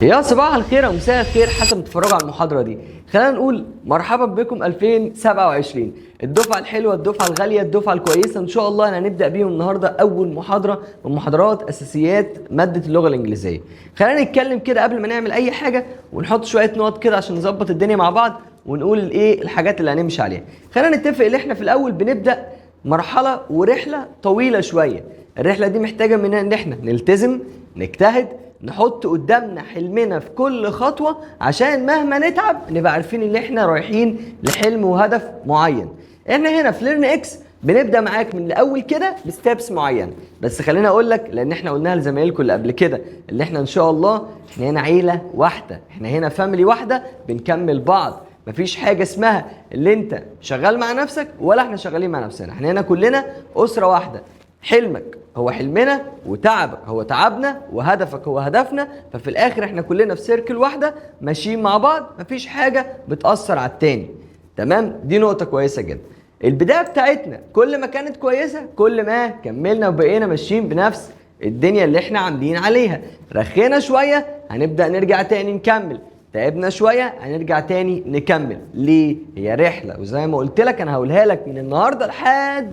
يا صباح الخير او مساء الخير حسب ما تتفرجوا على المحاضرة دي. خلينا نقول مرحبا بكم 2027، الدفعة الحلوه، الدفعة الغاليه، الدفعة الكويسه. ان شاء الله هنبدا بيهم النهارده اول محاضرة من محاضرات اساسيات مادة اللغة الانجليزيه. خلينا نتكلم كده قبل ما نعمل اي حاجة ونحط شوية نقط كده عشان نظبط الدنيا مع بعض ونقول ايه الحاجات اللي هنمشي عليها. خلينا نتفق ان احنا في الاول بنبدا مرحلة ورحله طويلة شويه. الرحلة دي محتاجه مننا ان احنا نلتزم، نجتهد، نحط قدامنا حلمنا في كل خطوة، عشان مهما نتعب نبقى عارفين ان احنا رايحين لحلم وهدف معين. احنا هنا في Learn X بنبدا معاك من الاول كده ب steps معينه، بس خليني اقول لك، لان احنا قلناها لزمايلكم اللي قبل كده، اللي احنا ان شاء الله احنا هنا عيله واحده، احنا هنا family واحده، بنكمل بعض. مفيش حاجة اسمها اللي انت شغال مع نفسك ولا احنا شغالين مع نفسنا، احنا هنا كلنا اسره واحده. حلمك هو حلمنا، وتعبك هو تعبنا، وهدفك هو هدفنا. ففي الاخر احنا كلنا في circle واحدة ماشيين مع بعض، مفيش حاجة بتاثر على التاني. تمام؟ دي نقطة كويسة جدا. البداية بتاعتنا كل ما كانت كويسة كل ما كملنا وبقينا ماشيين بنفس الدنيا اللي احنا عاملين عليها. رخينا شويه، هنبدا نرجع تاني نكمل. تعبنا شويه، هنرجع تاني نكمل. ليه؟ هي رحله، وزي ما قلت لك انا هقولها لك من النهارده لحد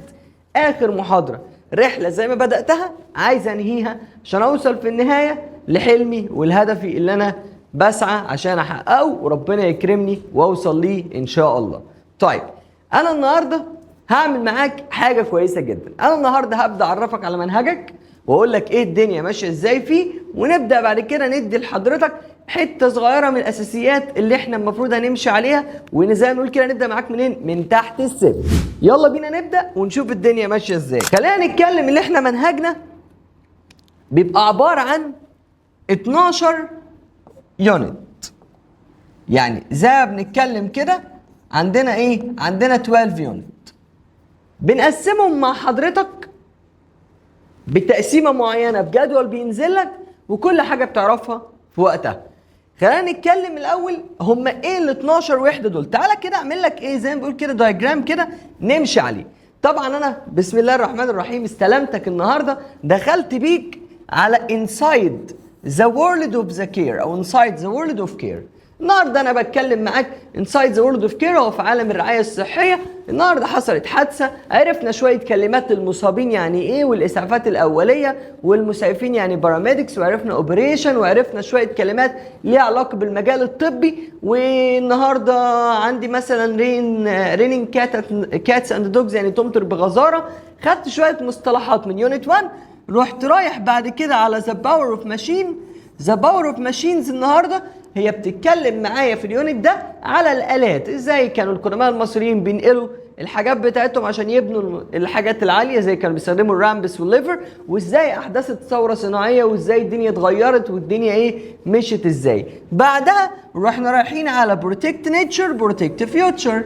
اخر محاضره، رحله زي ما بداتها عايز انهيها عشان اوصل في النهاية لحلمي والهدفي اللي انا بسعى عشان احققه وربنا يكرمني واوصل ليه ان شاء الله. طيب، انا النهارده هعمل معاك حاجة كويسة جدا. انا النهارده هبدا اعرفك على منهجك واقول لك ايه الدنيا ماشية ازاي فيه، ونبدا بعد كده ندي لحضرتك حتة صغيرة من الاساسيات اللي احنا المفروض هنمشي عليها، وزي ما نقول كده نبدا معاك منين؟ من تحت الصفر. يلا بينا نبدا ونشوف الدنيا ماشية ازاي. خلينا نتكلم اللي احنا منهجنا بيبقى عبارة عن 12 unit، يعني زي ما بنتكلم كده عندنا ايه؟ عندنا 12 unit، بنقسمهم مع حضرتك بتقسيمه معينة بجدول بينزل لك، وكل حاجة بتعرفها في وقتها. خلينا نتكلم الاول هم ايه ال 12 وحده دول. تعالى كده اعمل لك ايه، زي ما بنقول كده diagram كده نمشي عليه. طبعا انا بسم الله الرحمن الرحيم استلمتك النهارده، دخلت بيك على inside the world of the care او inside the world of care. النهارده انا بتكلم معاك inside the world of care او في عالم الرعاية الصحيه. النهارده حصلت حادثه، عرفنا شوية كلمات، المصابين يعني ايه، والاسعافات الاوليه، والمسعفين يعني paramedics، وعرفنا operation، وعرفنا شوية كلمات ليها علاقة بالمجال الطبي. والنهارده عندي مثلا rain، raining cats and dogs، يعني تمطر بغزاره. خدت شوية مصطلحات من unit 1. رحت رايح بعد كده على the power of machine، the power of machines. النهارده هي بتتكلم معايا في ال unit ده على الالات، ازاي كانوا القدماء المصريين بينقلوا الحاجات بتاعتهم عشان يبنوا الحاجات العاليه، زي كانوا بيستخدموا ال ramps وال lever، وازاي احدثت ثورة صناعيه، وازاي الدنيا اتغيرت والدنيا ايه مشيت ازاي. بعدها رحنا رايحين على protect nature، protect future،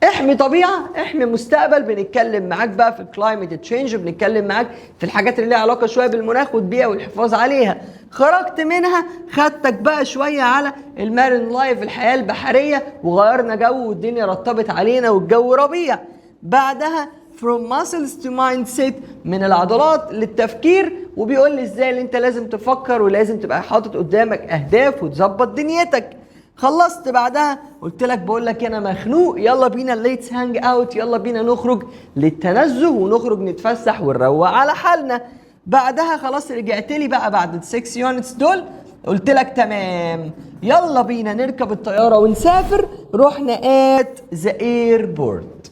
احمي طبيعه، احمي مستقبل. بنتكلم معاك بقى في ال climate change، بنتكلم معاك في الحاجات اللي ليها علاقة شوية بالمناخ والبيئة والحفاظ عليها. خرجت منها، خدتك بقى شوية على ال marine life، الحياة البحريه، وغيرنا جو والدنيا رطبت علينا والجو ربيع. بعدها from muscles to mindset، من العضلات للتفكير، وبيقول لي ازاي اللي انت لازم تفكر ولازم تبقى حاطط قدامك اهداف وتظبط دنيتك. خلصت بعدها، قلت لك بقول لك انا مخنوق، يلا بينا let's hang out، يلا بينا نخرج للتنزه ونخرج نتفسح ونروق على حالنا. بعدها خلاص رجعت لي بقى بعد ال 6 units دول، قلت لك تمام، يلا بينا نركب الطيارة ونسافر. رحنا at the airport،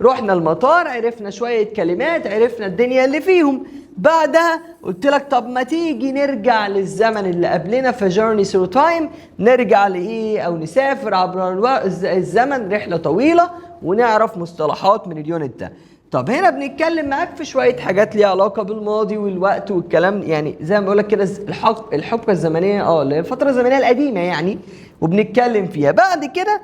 رحنا المطار، عرفنا شوية كلمات، عرفنا الدنيا اللي فيهم. بعدها قلت لك طب ما تيجي نرجع للزمن اللي قبلنا في journey through time، نرجع لايه او نسافر عبر الزمن رحله طويلة ونعرف مصطلحات من ال unit ده. طب هنا بنتكلم معاك في شوية حاجات ليها علاقة بالماضي والوقت والكلام، يعني زي ما بقول لك كده الحقبة الزمنيه، اللي هي الفترة الزمنية القديمة يعني، وبنتكلم فيها. بعد كده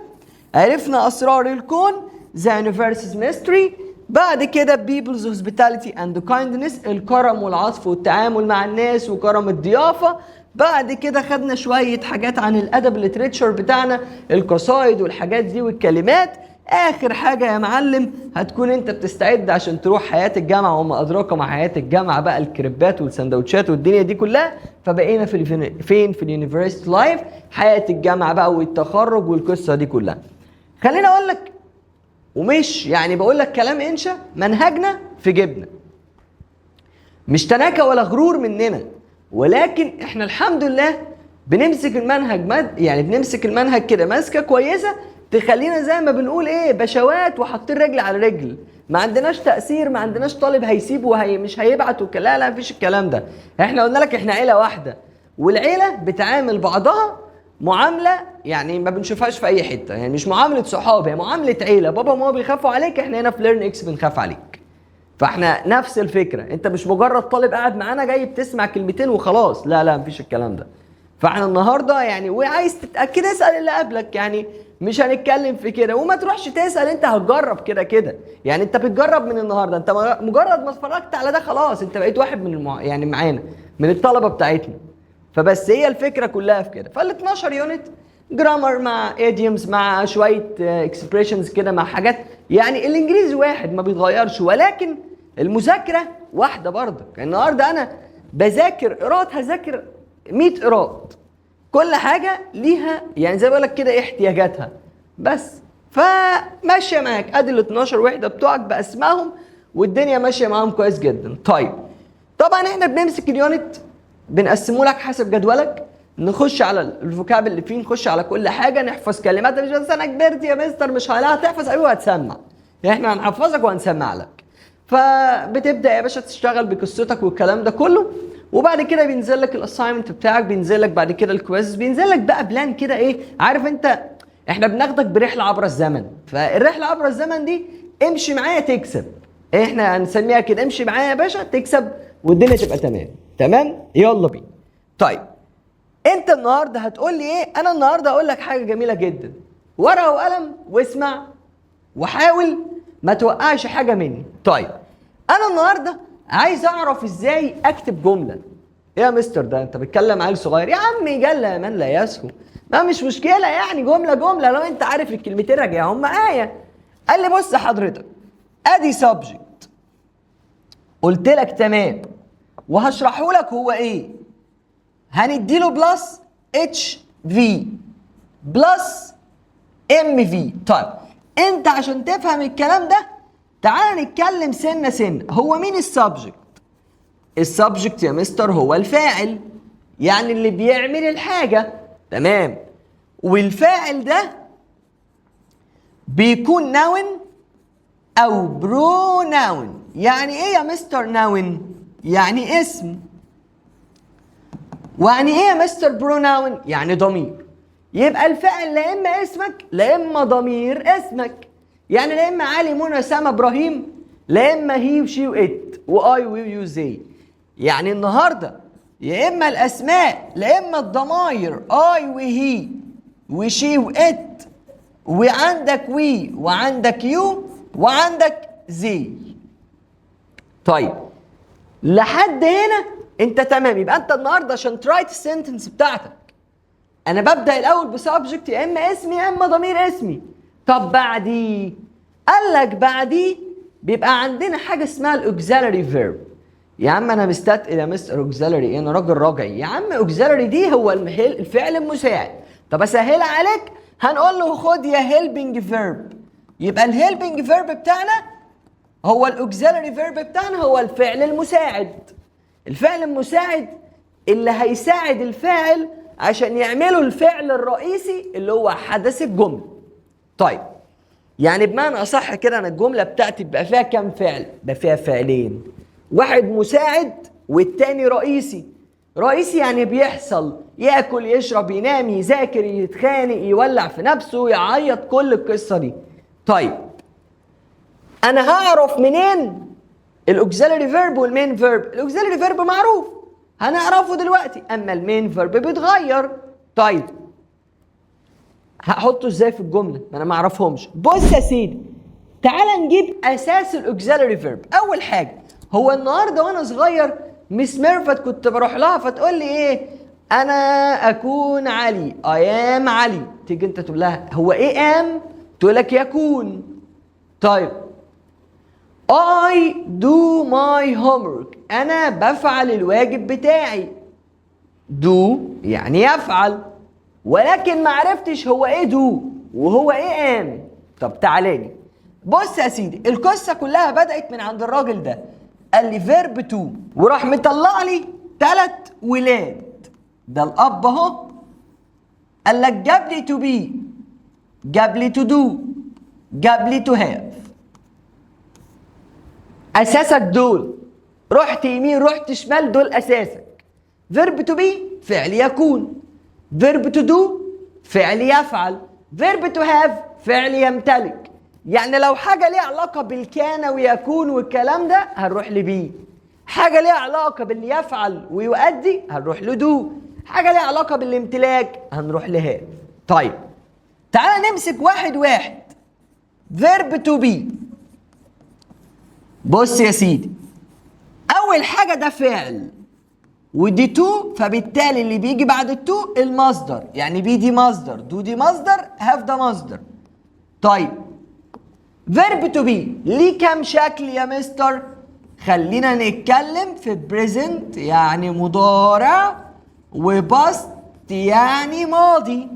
عرفنا اسرار الكون، The Universe's Mystery. بعد كده people's hospitality and kindness، الكرم والعطف والتعامل مع الناس وكرم الضيافة. بعد كده خدنا شوية حاجات عن الأدب، ال literature بتاعنا، القصايد والحاجات دي والكلمات. اخر حاجة يا معلم هتكون انت بتستعد عشان تروح حياة الجامعه، وما ادراك ما حياة الجامعة بقى، الكريبات والسندوتشات والدنيا دي كلها. فبقينا في فين؟ في ال university life، حياة الجامعة بقى والتخرج والقصه دي كلها. خليني اقول لك، ومش يعني بقول لك كلام انشا، منهجنا في جيبنا، مش تناكة ولا غرور مننا، ولكن احنا الحمد لله بنمسك المنهج مد يعني بنمسك المنهج كده ماسكه كويسة تخلينا زي ما بنقول ايه، بشوات وحاطين رجل على رجل، ما عندناش تأثير، ما عندناش طالب هيسيب وهي مش هيبعت لا لا، مفيش الكلام ده. احنا قلنا لك احنا عيله واحده، والعيلة بتعامل بعضها معاملة يعني ما بنشوفهاش في اي حته، يعني مش معاملة صحاب، هي معاملة عيله. بابا وماما بيخافوا عليك، احنا هنا في Learn X بنخاف عليك. فاحنا نفس الفكره، انت مش مجرد طالب قاعد معانا جاي بتسمع كلمتين وخلاص، لا لا، مفيش الكلام ده. فاحنا النهارده يعني، وعايز تتاكد اسال اللي قبلك، يعني مش هنتكلم في كده، وما تروحش تسال، انت هتجرب كده كده، يعني انت بتجرب من النهارده، انت مجرد ما اتفرجت على ده خلاص انت بقيت واحد من يعني معانا من الطلبة بتاعتنا. فبس هي الفكرة كلها في كده. فال 12 unit grammar مع idioms مع شوية expressions كده مع حاجات، يعني الانجليزي واحد ما بيتغيرش، ولكن المذاكرة واحدة برضك. النهارده انا بذاكر قراءات، هذاكر 100 قراءات، كل حاجة ليها يعني زي ما بقول لك كده احتياجاتها بس. فماشيه معاك، ادي ال 12 وحده بتوعك باسمائهم، والدنيا ماشية معاهم كويس جدا. طيب طبعا احنا بنمسك ال unit بنقسمه لك حسب جدولك، نخش على ال vocab اللي فيه، نخش على كل حاجه، نحفظ كلمات. مش بس انا كبرت يا مستر مش لا هتحفظ، ايوه هتسمع، احنا هنحفظك وهنسمع لك. فبتبدا يا باشا تشتغل بقصتك والكلام ده كله، وبعد كده بينزل لك ال assignment بتاعك، بينزل لك بعد كده ال quiz، بينزل لك بقى plan كده ايه، عارف انت احنا بناخدك برحله عبر الزمن، فالرحله عبر الزمن دي امشي معايا تكسب، احنا هنسميها كده، امشي معايا يا باشا تكسب والدنيا تبقى تمام. تمام، يلا بينا. طيب انت النهارده هتقول لي ايه؟ انا النهارده هقول لك حاجة جميلة جدا، ورقة وقلم واسمع وحاول ما توقعش حاجة مني. طيب انا النهارده عايز اعرف ازاي اكتب جملة. ايه يا مستر ده انت بتكلم عيل صغير؟ يا عمي جل من لا يسهو، ما مش مشكلة يعني، جملة جملة لو انت عارف الكلمتين راجعهم معايا. قال لي بص حضرتك، ادي subject، قلت لك تمام، وهشرحه لك هو ايه. هنديله plus HV plus MV. طيب انت عشان تفهم الكلام ده تعال نتكلم سنة سنه. هو مين ال subject؟ ال subject يا مستر هو الفاعل، يعني اللي بيعمل الحاجة، تمام. والفاعل ده بيكون noun او pronoun. يعني ايه يا مستر noun؟ يعني اسم. ويعني ايه يا مستر pronoun؟ يعني ضمير. يبقى الفاعل لا اما اسمك لا اما ضمير اسمك، يعني لا اما علي منى سما ابراهيم، لا اما he و she و it و I و you they. يعني النهارده يا اما الاسماء لا اما الضماير I و he و she و it، وعندك we وعندك you وعندك they. طيب لحد هنا انت تمام. يبقى انت النهارده عشان ت write ال sentence بتاعتك انا ببدا الاول ب subject، يا اما اسمي يا اما ضمير اسمي. طب بعديه؟ قال لك بعديه بيبقى عندنا حاجة اسمها ال auxiliary verb. يا عم انا مستثقل يا مستر auxiliary ايه، انا راجل راجعي. يا عم auxiliary دي هو الفعل المساعد. طب اسهلها عليك، هنقول له خد يا helping verb. يبقى ال helping verb بتاعنا هو ال auxiliary verb بتاعنا، هو الفعل المساعد. الفعل المساعد اللي هيساعد الفاعل عشان يعملوا الفعل الرئيسي اللي هو حدث الجملة. طيب يعني بمعنى اصح كده انا الجملة بتاعتي بيبقى فيها كام فعل؟ بيبقى فيها فعلين، واحد مساعد والتاني رئيسي. رئيسي يعني بيحصل، ياكل يشرب ينام يذاكر يتخانق يولع في نفسه يعيط، كل القصة دي. طيب انا هعرف منين ال auxiliary verb وال main verb؟ ال auxiliary verb معروف هنعرفه دلوقتي، اما ال main verb بيتغير. طيب هحطه ازاي في الجمله؟ ما انا ما اعرفهمش. بص يا سيدي، تعال نجيب اساس ال auxiliary verb. اول حاجة، هو النهارده وانا صغير Miss ميرفت كنت بروح لها فتقول لي ايه؟ انا اكون علي، I am علي. تيجي انت تقول لها هو ايه am؟ تقول لك تقول لك يكون. طيب I do my homework، أنا بفعل الواجب بتاعي. do يعني يفعل، ولكن ما عرفتش هو ايه do وهو ايه am. طب تعالى لي بص يا سيدي، القصة كلها بدات من عند الراجل ده، قال لي verb to وراح مطلع لي 3 ولاد. ده الاب اهو، قال لك جاب لي to be، جاب لي to do، جاب لي to have. اساسك دول، رحت يمين رحت شمال دول اساسك. verb to be فعل يكون، verb to do فعل يفعل، verb to have فعل يمتلك. يعني لو حاجة ليها علاقة بالكان ويكون والكلام ده هنروح ل be، حاجة ليها علاقة باللي يفعل ويؤدي هنروح ل do، حاجة ليها علاقة بالامتلاك هنروح ل have. طيب تعال نمسك واحد واحد. verb to be، بص يا سيدي، اول حاجة ده فعل ودي to، فبالتالي اللي بيجي بعد ال to المصدر، يعني be دي مصدر، do دي مصدر، have ده مصدر. طيب verb to be ليه كام شكل يا مستر؟ خلينا نتكلم في present يعني مضارع و past يعني ماضي،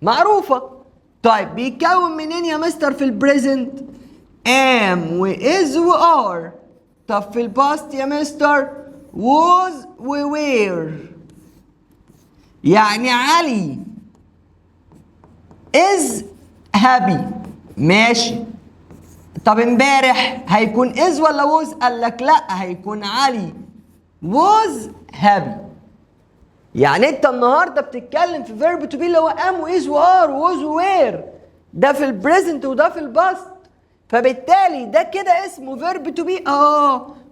معروفة. طيب بيتكون منين يا مستر في ال present؟ am و is و are. طب في ال past يا مستر؟ was و were. يعني علي is happy، ماشي. طب امبارح هيكون is ولا was؟ قال لك لا، هيكون علي was happy. يعني انت النهارده بتتكلم في verb to be اللي هو am و is و are was و were، ده في ال present وده في ال past، فبالتالي ده كده اسمه verb to be.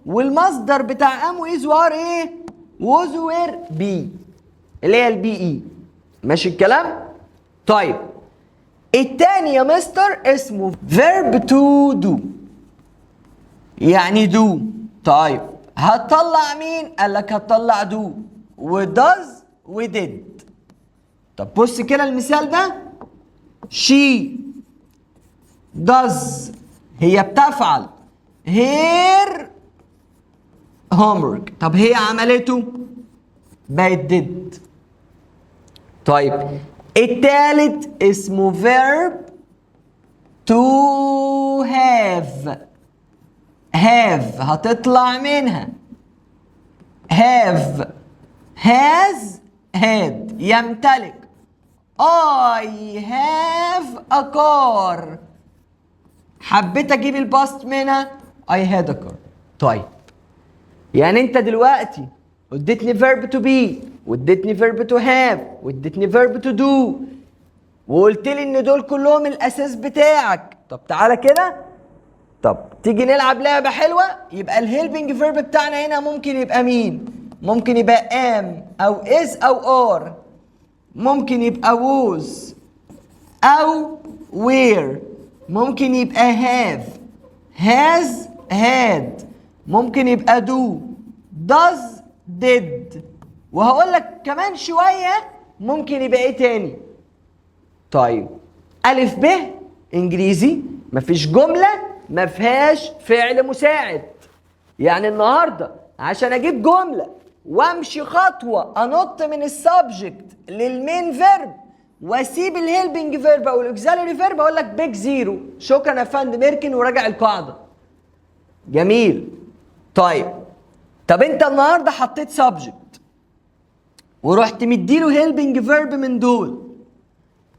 والمصدر بتاع am و is و are ايه؟ was were be، اللي هي ال be. ماشي الكلام؟ طيب التاني يا مستر اسمه verb to do، يعني do. طيب هتطلع مين؟ قال لك هتطلع do و does و did. طب بص كده المثال ده، she does هي بتفعل her homework. طب هي عملته، بقت did. طيب التالت اسمه verb to have. have هتطلع منها have، has، had، يمتلك. I have a car، حبيت اجيب ال past منها I had a car. طيب يعني انت دلوقتي اديتني verb to be واديتني verb to have واديتني verb to do وقلت لي ان دول كلهم الاساس بتاعك. طب تعالى كده، طب تيجي نلعب لعبه حلوه. يبقى ال helping verb بتاعنا هنا ممكن يبقى مين؟ ممكن يبقى am او is او are، ممكن يبقى was او were، ممكن يبقى have، has، had، ممكن يبقى do، does، did، وهقول لك كمان شوية ممكن يبقى ايه تاني. طيب ألف ب إنجليزي، مفيش جملة ما فيهاش فعل مساعد. يعني النهاردة عشان أجيب جملة وامشي خطوة أنط من ال subject لل main verb واسيب ال helping verb او ال auxiliary verb، اقول لك big zero، شكرا يا فندم، اركن وراجع القاعده. جميل. طيب طب انت النهارده حطيت subject ورحت مديله helping verb من دول،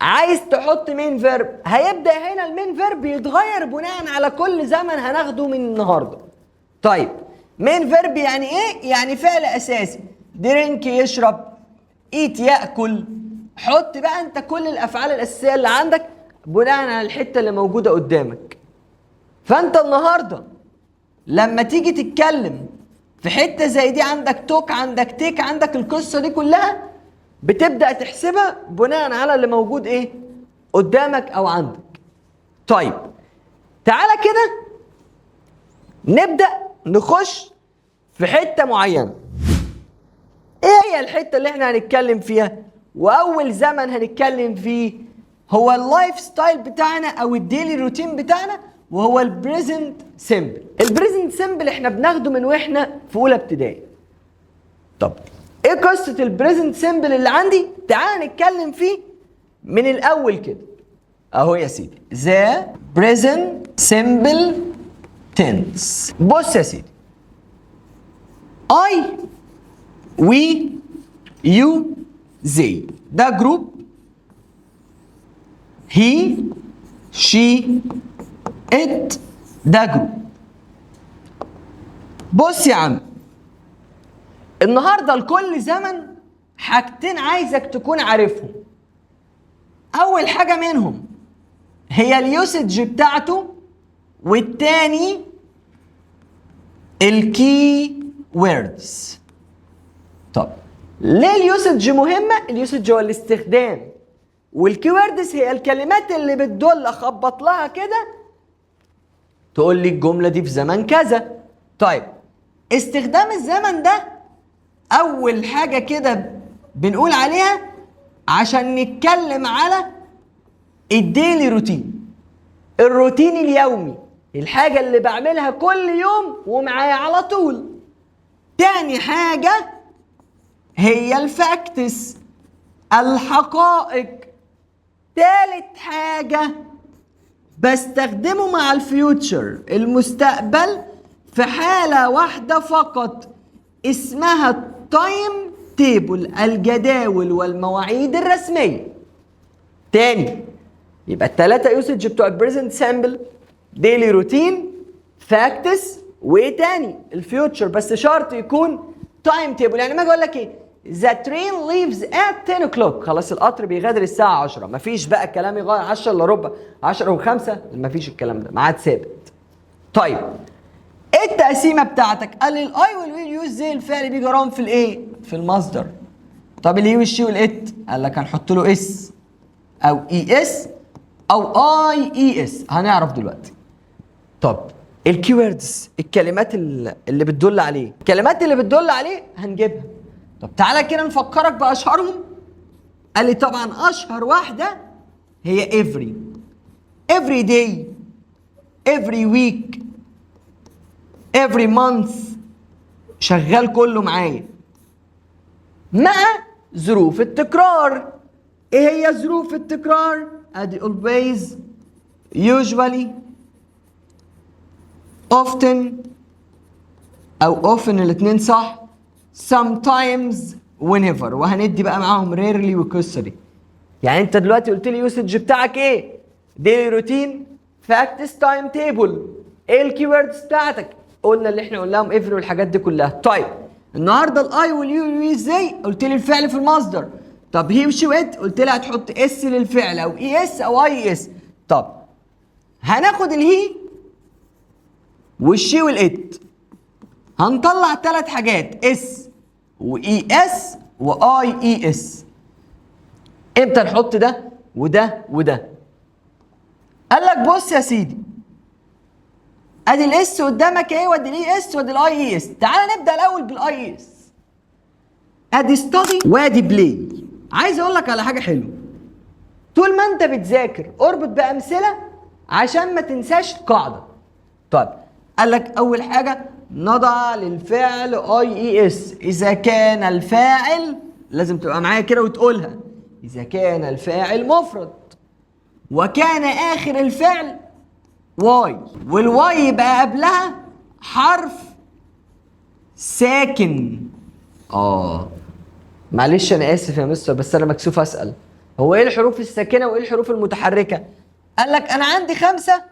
عايز تحط main verb، هيبدا هنا ال main verb يتغير بناء على كل زمن هناخده من النهارده. طيب main verb يعني ايه؟ يعني فعل اساسي. drink يشرب، eat ياكل، حط بقى انت كل الافعال الاساسية اللي عندك بناء على الحتة اللي موجودة قدامك. فانت النهارده لما تيجي تتكلم في حتة زي دي، عندك talk، عندك take، عندك القصة دي كلها، بتبدا تحسبها بناء على اللي موجود ايه قدامك او عندك. طيب تعالى كده نبدا نخش في حتة معينه. ايه هي الحتة اللي احنا هنتكلم فيها؟ واول زمن هنتكلم فيه هو ال lifestyle بتاعنا او ال daily routine بتاعنا، وهو ال present simple. ال present simple احنا بناخده من واحنا في اولى ابتدائي. طب ايه قصة ال present simple اللي عندي؟ تعال نتكلم فيه من الاول كده. اهو يا سيدي، the present simple tense. بص يا سيدي، I، we، you، they ده group، he، she، it ده group. بص يا عم، النهارده لكل زمن حاجتين عايزك تكون عارفهم. اول حاجة منهم هي ال usage بتاعته، والتاني ال key words. طب ليه ال usage مهمه؟ ال usage هو الاستخدام، وال key words هي الكلمات اللي بتدل، اخبط لها كده تقول لي الجملة دي في زمن كذا. طيب، استخدام الزمن ده اول حاجة كده بنقول عليها عشان نتكلم على ال daily routine، الروتين اليومي، الحاجة اللي بعملها كل يوم ومعايا على طول. تاني حاجة هي ال facts، الحقائق. تالت حاجة بستخدمه مع ال future، المستقبل، في حالة واحدة فقط اسمها time table، الجداول والمواعيد الرسمية. تاني، يبقى التلاتة usage بتوع ال present simple: daily routine، facts، وايه تاني؟ ال future، بس شرط يكون time table. يعني ما اجي اقول لك ايه؟ The train leaves at 10 o'clock. خلاص، القطر بيغادر الساعة 10. مفيش بقى الكلام يغير 10 الا ربع، 10 و5، مفيش الكلام ده، ميعاد ثابت. طيب، ايه التقسيمة بتاعتك؟ قال لي ال I وال we use they، الفعل بيجي وراهم في الايه؟ في المصدر. طب ال he وال she وال it؟ قال لك هنحط له s او es او ies، هنعرف دلوقتي. طب ال keywords، الكلمات اللي بتدل عليه، الكلمات اللي بتدل عليه هنجيبها. طب تعالى كده نفكرك باشهرهم. قال لي طبعا اشهر واحدة هي every، every day، every week، every month، شغال كله معايا مع ظروف التكرار. ايه هي ظروف التكرار؟ ادي always، usually، often او often، الاثنين صح، sometimes، whenever، وهندي بقى معاهم rarely والقصه دي. يعني انت دلوقتي قلت لي usage بتاعك ايه؟ daily routine، facts، time table. ايه ال keywords بتاعتك؟ قلنا اللي احنا قلناهم، every والحاجات دي كلها. طيب، النهارده ال I وال you وال we they، قلت لي الفعل في المصدر. طب he و she و it؟ قلت لي هتحط s للفعل او es او ies. طب هناخد ال he وال she وال it، هنطلع ثلاث حاجات: s و es و ies. امتى نحط ده وده وده؟ قال لك بص يا سيدي، ادي ال s قدامك اهي، وادي ال es، وادي ال ies. تعال نبدا الاول بال ies. ادي study وادي play. عايز اقول لك على حاجة حلوه: طول ما انت بتذاكر اربط بامثلة عشان ما تنساش القاعده. طيب، قال لك اول حاجة نضع للفعل ies اذا كان الفاعل، لازم تبقى معايا كده وتقولها، اذا كان الفاعل مفرد وكان اخر الفعل y، وال y يبقى قبلها حرف ساكن. معلش، انا اسف يا مستر، بس انا مكسوف اسال، هو ايه الحروف الساكنة وايه الحروف المتحركه؟ قال لك انا عندي خمسة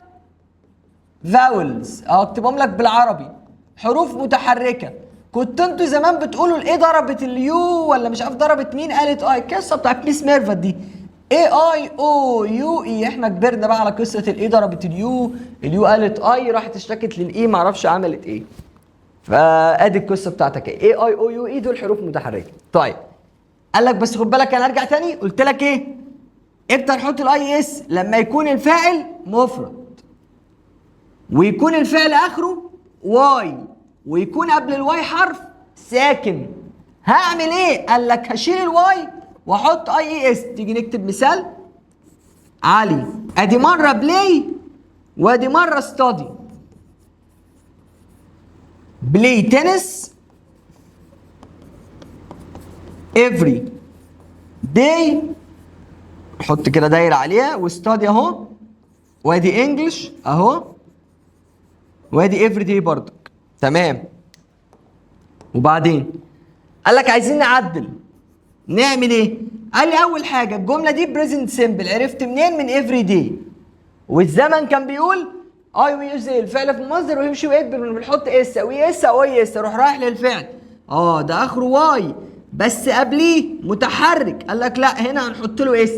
vowels، اهو اكتبهم لك بالعربي، حروف متحركه. كنت انتوا زمان بتقولوا ال A ضربت ال U ولا مش عارف ضربت مين قالت I، القصة بتاعت ميس ميرفت دي، A I O U E. احنا كبرنا بقى على قصة ال A ضربت ال U، ال U قالت I، راحت اشتكت لل E، معرفش عملت ايه. فادي القصة بتاعتك، A I O U E دول حروف متحركه. طيب، قال لك بس خد بالك، انا ارجع تاني، قلت لك ايه؟ امتى نحط ال ies؟ لما يكون الفاعل مفرد ويكون الفعل اخره y ويكون قبل ال y حرف ساكن. هعمل ايه؟ قال لك هشيل ال y واحط ies. تيجي نكتب مثال؟ علي ادي مرة play وادي مرة study. play tennis every day، حط كده دايرة عليها، و study اهو، وادي English اهو، وادي every day برضك. تمام. وبعدين قال لك عايزين نعدل، نعمل ايه؟ قال لي اول حاجة الجملة دي present simple، عرفت منين؟ من every day، والزمن كان بيقول I we you they الفعل في المصدر و he she it بنحط s او es او ies. اروح رايح للفعل، ده اخره y بس قبليه متحرك، قال لك لا هنا هنحط له s،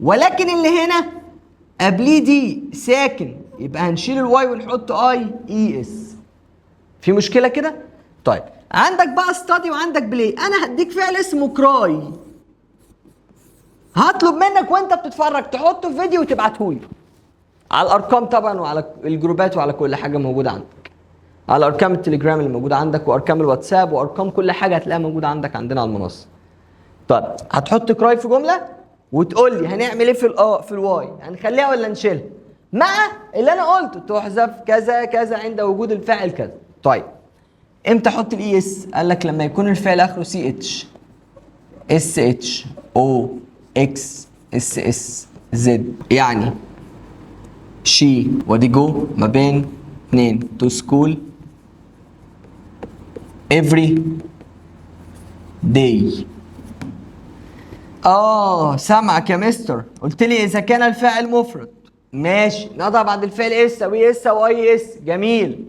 ولكن اللي هنا قبليه d ساكن، يبقى هنشيل ال y ونحط ies. في مشكلة كده؟ طيب عندك بقى study وعندك play، انا هديك فعل اسمه cry، هطلب منك وانت بتتفرج تحطه في فيديو وتبعته لي على الارقام طبعا وعلى الجروبات وعلى كل حاجة موجودة عندك، على ارقام التليجرام اللي موجودة عندك وارقام الواتساب وارقام كل حاجة هتلاقيها موجودة عندك عندنا على المنصة. طيب هتحط cry في جملة وتقول لي هنعمل ايه في في ال y، هنخليها ولا نشيلها؟ مع اللي انا قلته تحذف كذا كذا عند وجود الفاعل كذا. طيب امتى احط ال es؟ قال لك لما يكون الفعل اخره سي اتش اس اتش او اكس اس اس زد، يعني she ودي go ما بين 2 to school every day. سامعك يا مستر، قلت لي اذا كان الفاعل مفرد ماشي نضع بعد الفعل s او es او ies، جميل.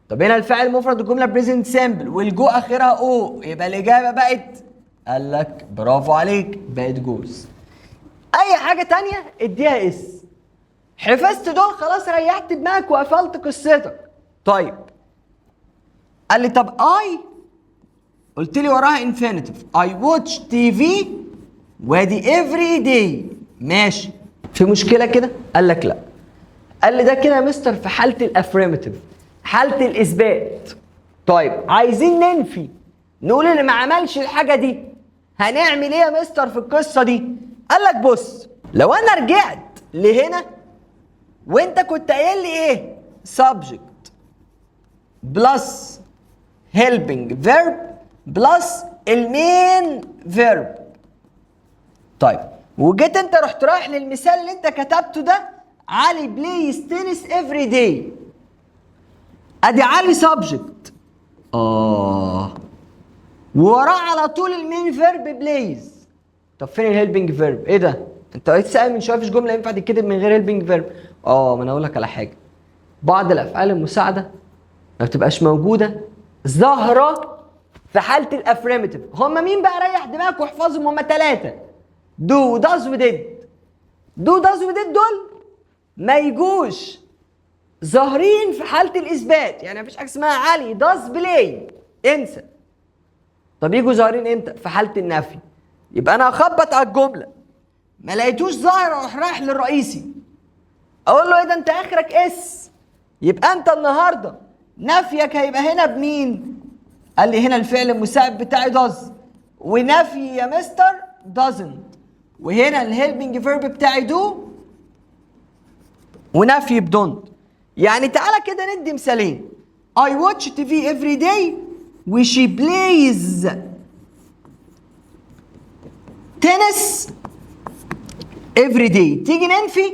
طب هنا الفاعل مفرد الجملة present simple وال go اخرها o، يبقى الاجابة بقت، قال لك برافو عليك، بقت goes. اي حاجة تانية اديها s. حفظت دول خلاص، ريحت دماغك وقفلت قصتك. طيب قال لي طب I قلت لي وراها infinitive، I watch TV وادي every day، ماشي. في مشكلة كده؟ قال لك لا. قال لي ده كده يا مستر في حاله ال affirmative، حاله الاثبات. طيب عايزين ننفي، نقول اللي ما عملش الحاجة دي، هنعمل ايه يا مستر في القصة دي؟ قال لك بص، لو انا رجعت لهنا وانت كنت قايل لي ايه؟ subject plus helping verb plus ال main verb. طيب وجيت انت رحت رايح للمثال اللي انت كتبته ده، علي plays tennis every day، ادي علي subject ووراه على طول ال main verb plays. طب فين ال helping verb؟ ايه ده؟ انت لسه قايل من شوية مفيش جملة ينفع تتكتب من غير helping verb. ما انا اقول لك على حاجة، بعض الافعال المساعدة ما بتبقاش موجودة ظاهره في حاله ال affirmative. هم مين بقى؟ ريح دماغك واحفظهم، هم 3، do does و did. do does و did دول ما يجوش ظاهرين في حاله الاثبات، يعني مفيش حاجة اسمها علي does play، انسى. طب يجوا ظاهرين امتى؟ في حاله النفي. يبقى انا هخبط على الجملة، ما لقيتوش ظاهر اروح رايح للرئيسي اقول له ايه ده انت اخرك s، يبقى انت النهارده نفيك هيبقى هنا بمين؟ قال لي هنا الفعل المساعد بتاعي does، ونفي يا مستر doesn't، وهنا ال helping verb بتاعي do ونفي ب don't. يعني تعالى كده ندي مثالين، I watch TV every day و she plays tennis every day. تيجي ننفي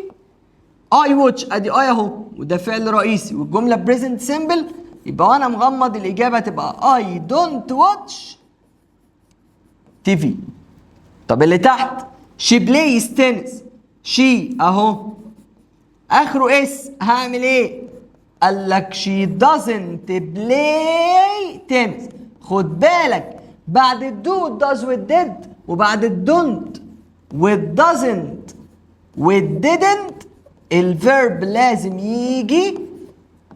I watch، ادي I اهو وده فعل رئيسي والجملة present simple، يبقى وانا مغمض الإجابة تبقى I don't watch TV. طب اللي تحت she plays tennis، she اهو اخره s، هعمل ايه؟ قال لك she doesn't play tennis. خد بالك بعد ال do does وال did وبعد ال don't وال doesn't وال didn't ال verb لازم يجي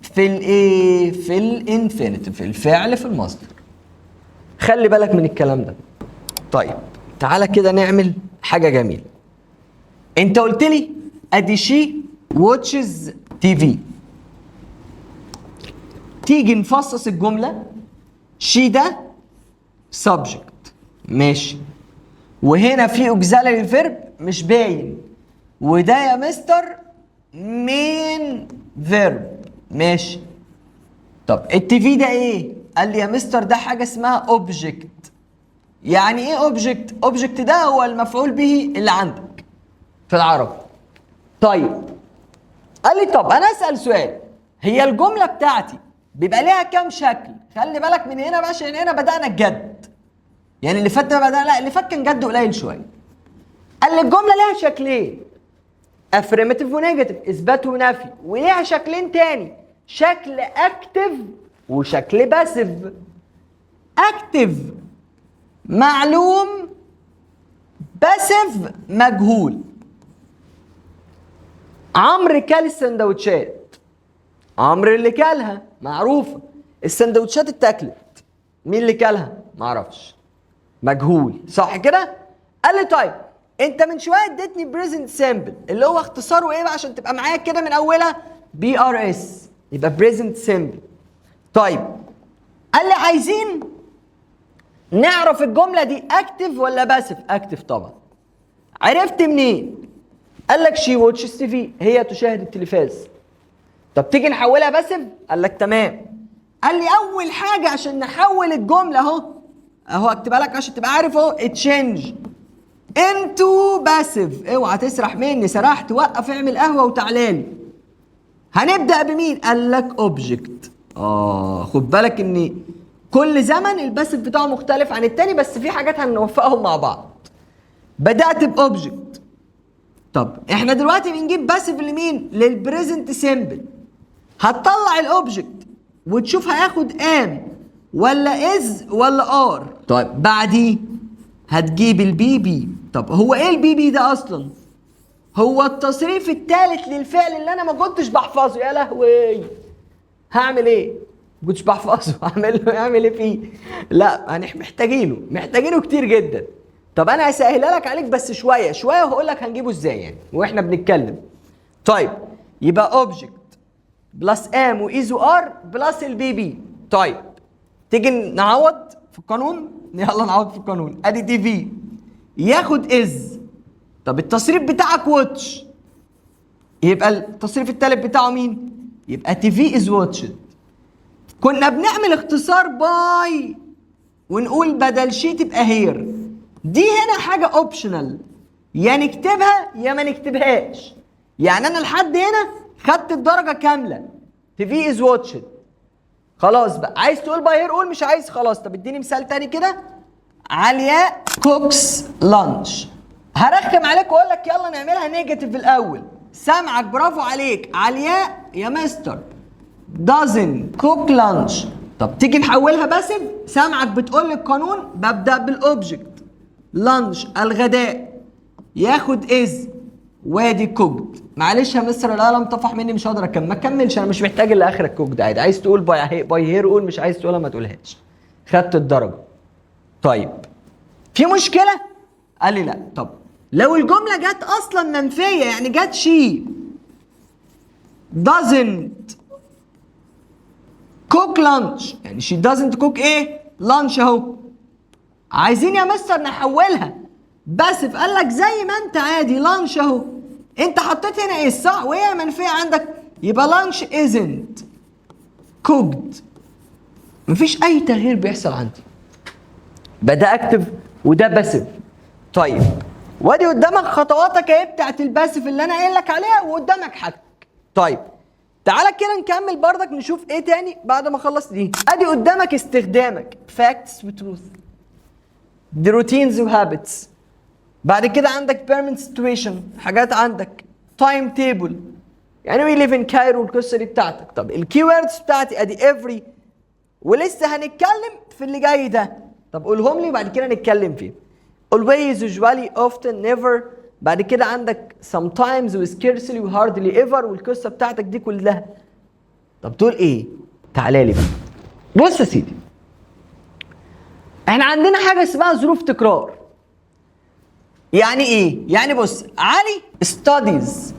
في الايه؟ في ال infinitive، في الفعل في المصدر. خلي بالك من الكلام ده. طيب تعالى كده نعمل حاجة جميلة. انت قلت لي ادي she watches TV، تيجي نفصص الجملة، she ده subject ماشي، وهنا في auxiliary verb مش باين، وده يا مستر main verb. ماشي. طب ال TV ده ايه؟ قال لي يا مستر ده حاجة اسمها object. يعني ايه object؟ object ده هو المفعول به اللي عندك في العربي. طيب قال لي طب انا اسال سؤال، هي الجملة بتاعتي بيبقى ليها كام شكل؟ خلي بالك من هنا بقى عشان هنا بدانا الجد، يعني اللي فات ده بدأ، لا اللي فات كان جد قليل شوية. قال لي الجملة ليها شكلين، affirmative و negative، اثبات ونفي، وليها شكلين تاني، شكل active وشكل passive. active معلوم، passive مجهول. عمرو كل السندوتشات، عمرو اللي كلها معروفة، السندوتشات اتاكلت، مين اللي كلها؟ معرفش، مجهول، صح كده؟ قال لي طيب انت من شوية اديتني present simple اللي هو اختصاره ايه بقى عشان تبقى معايا كده من اولها؟ PRS، يبقى present simple. طيب قال لي عايزين نعرف الجملة دي active ولا passive؟ active طبعا. عرفت منين؟ قال لك she watches TV، هي تشاهد التلفاز. طب تيجي نحولها passive؟ قال لك تمام. قال لي اول حاجة عشان نحول الجملة اهو، اهو اكتبها لك عشان تبقى عارف اهو، change into passive. اوعى تسرح مني، سرحت وقف اعمل قهوة وتعالى لي. هنبدا بمين؟ قال لك object. خد بالك ان كل زمن ال passive بتاعه مختلف عن التاني، بس في حاجات هنوفقهم مع بعض. بدات ب object. طب احنا دلوقتي بنجيب passive لمين؟ لل present simple. هتطلع ال object وتشوف هياخد am ولا is ولا are. طيب بعديه هتجيب ال PP. طب هو ايه ال PP ده اصلا؟ هو التصريف الثالث للفعل اللي انا ما كنتش بحفظه. يا لهوي هعمل ايه؟ ما كنتش بحفظه، اعمل له اعمل ايه فيه؟ لا احنا محتاجينه، محتاجينه كتير جدا. طب انا هسهلها لك عليك بس شوية شوية وهقول لك هنجيبه ازاي يعني واحنا بنتكلم. طيب يبقى object plus am و is و are plus ال PP. طيب تيجي نعوض في القانون؟ يلا نعوض في القانون. ادي TV ياخد is. طب التصريف بتاعك watch، يبقى التصريف الثالث بتاعه مين؟ يبقى TV is watched. كنا بنعمل اختصار by ونقول بدل she تبقى her. دي هنا حاجة optional، يا نكتبها يا ما نكتبهاش. يعني انا لحد هنا خدت الدرجة كاملة، TV is watched. خلاص بقى، عايز تقول by her قول، مش عايز خلاص. طب اديني مثال تاني كده. علياء cooks lunch. هرخم عليك واقول لك يلا نعملها negative الاول. سامعك، برافو عليك. علياء يا مستر doesn't cook lunch. طب تيجي نحولها passive؟ سامعك بتقول لي القانون، ببدأ بال object، lunch الغداء ياخد is وادي cooked. معلش يا مستر القلم طفح مني مش هقدر اكمل. ما تكملش، انا مش محتاج الا اخر ال cooked عادي. عايز تقول by her قول، مش عايز تقولها ما تقولهاش. خدت الدرجة. طيب في مشكلة؟ قال لي لا. طب لو الجملة جت اصلا منفية، يعني جت she doesn't cook lunch، يعني she doesn't cook ايه؟ lunch اهو. عايزين يا مستر نحولها passive. قال لك زي ما انت عادي، lunch اهو، انت حطيت هنا is صح وهي منفية عندك، يبقى lunch isn't cooked. مفيش اي تغيير بيحصل عندي، بدا active وده passive. طيب وادي قدامك خطواتك اهي بتاعت ال passive اللي انا قايل لك عليها، وقدامك حاجتك. طيب تعالى كده نكمل بردك نشوف ايه تاني بعد ما خلصت دي. ادي قدامك استخدامك facts و truth، دي routines و habits. بعد كده عندك permanent situation، حاجات عندك time table، يعني we live in Cairo والقصه دي بتاعتك. طب ال keywords بتاعتي ادي every، ولسه هنتكلم في اللي جاي ده. طب قولهم لي وبعد كده نتكلم فيه. always، usually، often، never. بعد كده عندك sometimes و scarcely و hardly ever والقصه بتاعتك دي كلها. طب دول ايه؟ تعالى لي بقى. بص يا سيدي، احنا عندنا حاجة اسمها ظروف تكرار. يعني ايه؟ يعني بص، علي studies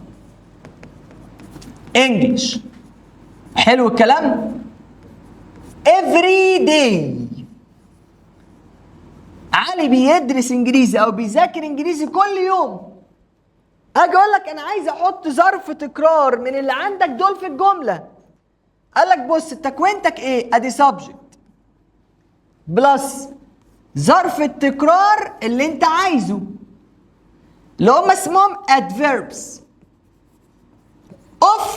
English، حلو الكلام، every day. علي بيدرس انجليزي او بيذاكر انجليزي كل يوم. اجي اقول لك انا عايز احط ظرف تكرار من اللي عندك دول في الجمله. قال لك بص، تكوينتك ايه؟ ادي subject plus ظرف التكرار اللي انت عايزه، اللي هم اسمهم adverbs of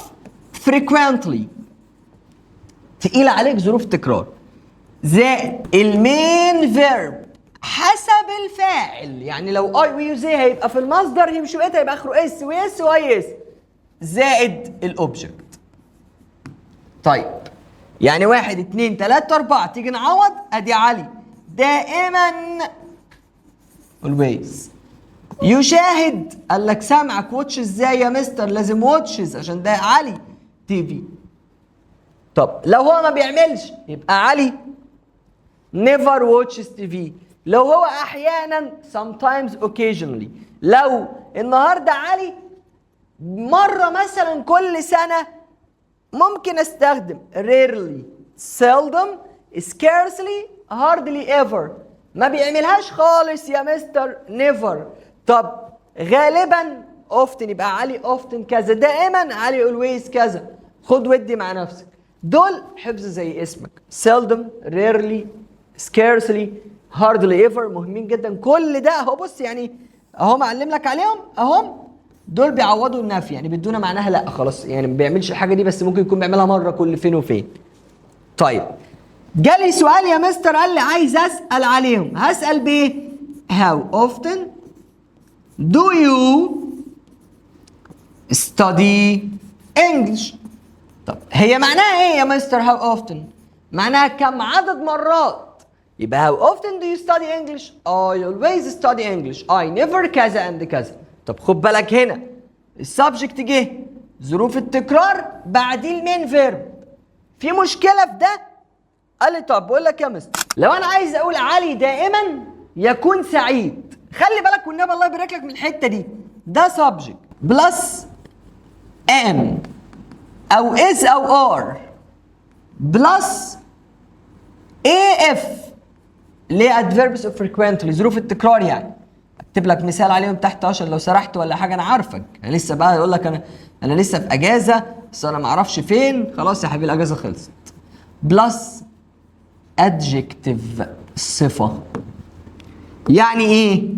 frequently، تقيلة عليك ظروف تكرار، زائد ال main verb حسب الفاعل. يعني لو I و you they هيبقى في المصدر، he و she it هيبقى اخره s و es و ies، زائد ال object. طيب، يعني واحد، اتنين، تلاتة، أربعة. تيجي نعوض. أدي علي دائما always يشاهد. قال لك سامعك، watch ازاي يا مستر؟ لازم watches عشان ده علي TV. طب لو هو ما بيعملش يبقى علي never watches TV. لو هو احيانا sometimes، occasionally. لو النهارده علي مرة مثلا كل سنه، ممكن استخدم rarely، seldom، scarcely، hardly ever. ما بيعملهاش خالص يا مستر never. طب غالبا often، يبقى علي often كذا. دائما علي always كذا. خد ودي مع نفسك، دول حفظ زي اسمك: seldom، rarely، scarcely، hardly ever. مهمين جدا. كل ده اهو، بص، يعني اهو معلم لك عليهم اهم. دول بيعوضوا النفي، يعني بيدونا معناها لا خلاص، يعني ما بيعملش الحاجة دي، بس ممكن يكون بيعملها مرة كل فين وفين. طيب، جالي سؤال يا مستر، قال لي عايز اسال عليهم، هسال بايه؟ how often do you study English؟ طب هي معناها ايه يا مستر how often؟ معناها كم عدد مرات. يبقى how often do you study English؟ I always study English، I never كذا and كذا. طب خد بالك هنا، ال subject جه، ظروف التكرار، بعديه ال main verb. في مشكلة في ده؟ قال لي طب بقول لك يا مستر، لو انا عايز اقول علي دائما يكون سعيد، خلي بالك والنبي الله يبارك لك من الحتة دي. ده subject plus am او is او are plus AF، اللي هي adverbs of frequently، ظروف التكرار. يعني اكتب لك مثال عليهم تحت عشان لو سرحت ولا حاجه. انا عارفك، انا لسه بقى يقول لك انا لسه في اجازه بس انا ما اعرفش فين. خلاص يا حبيبي، الاجازة خلصت. plus adjective، صفه. يعني ايه؟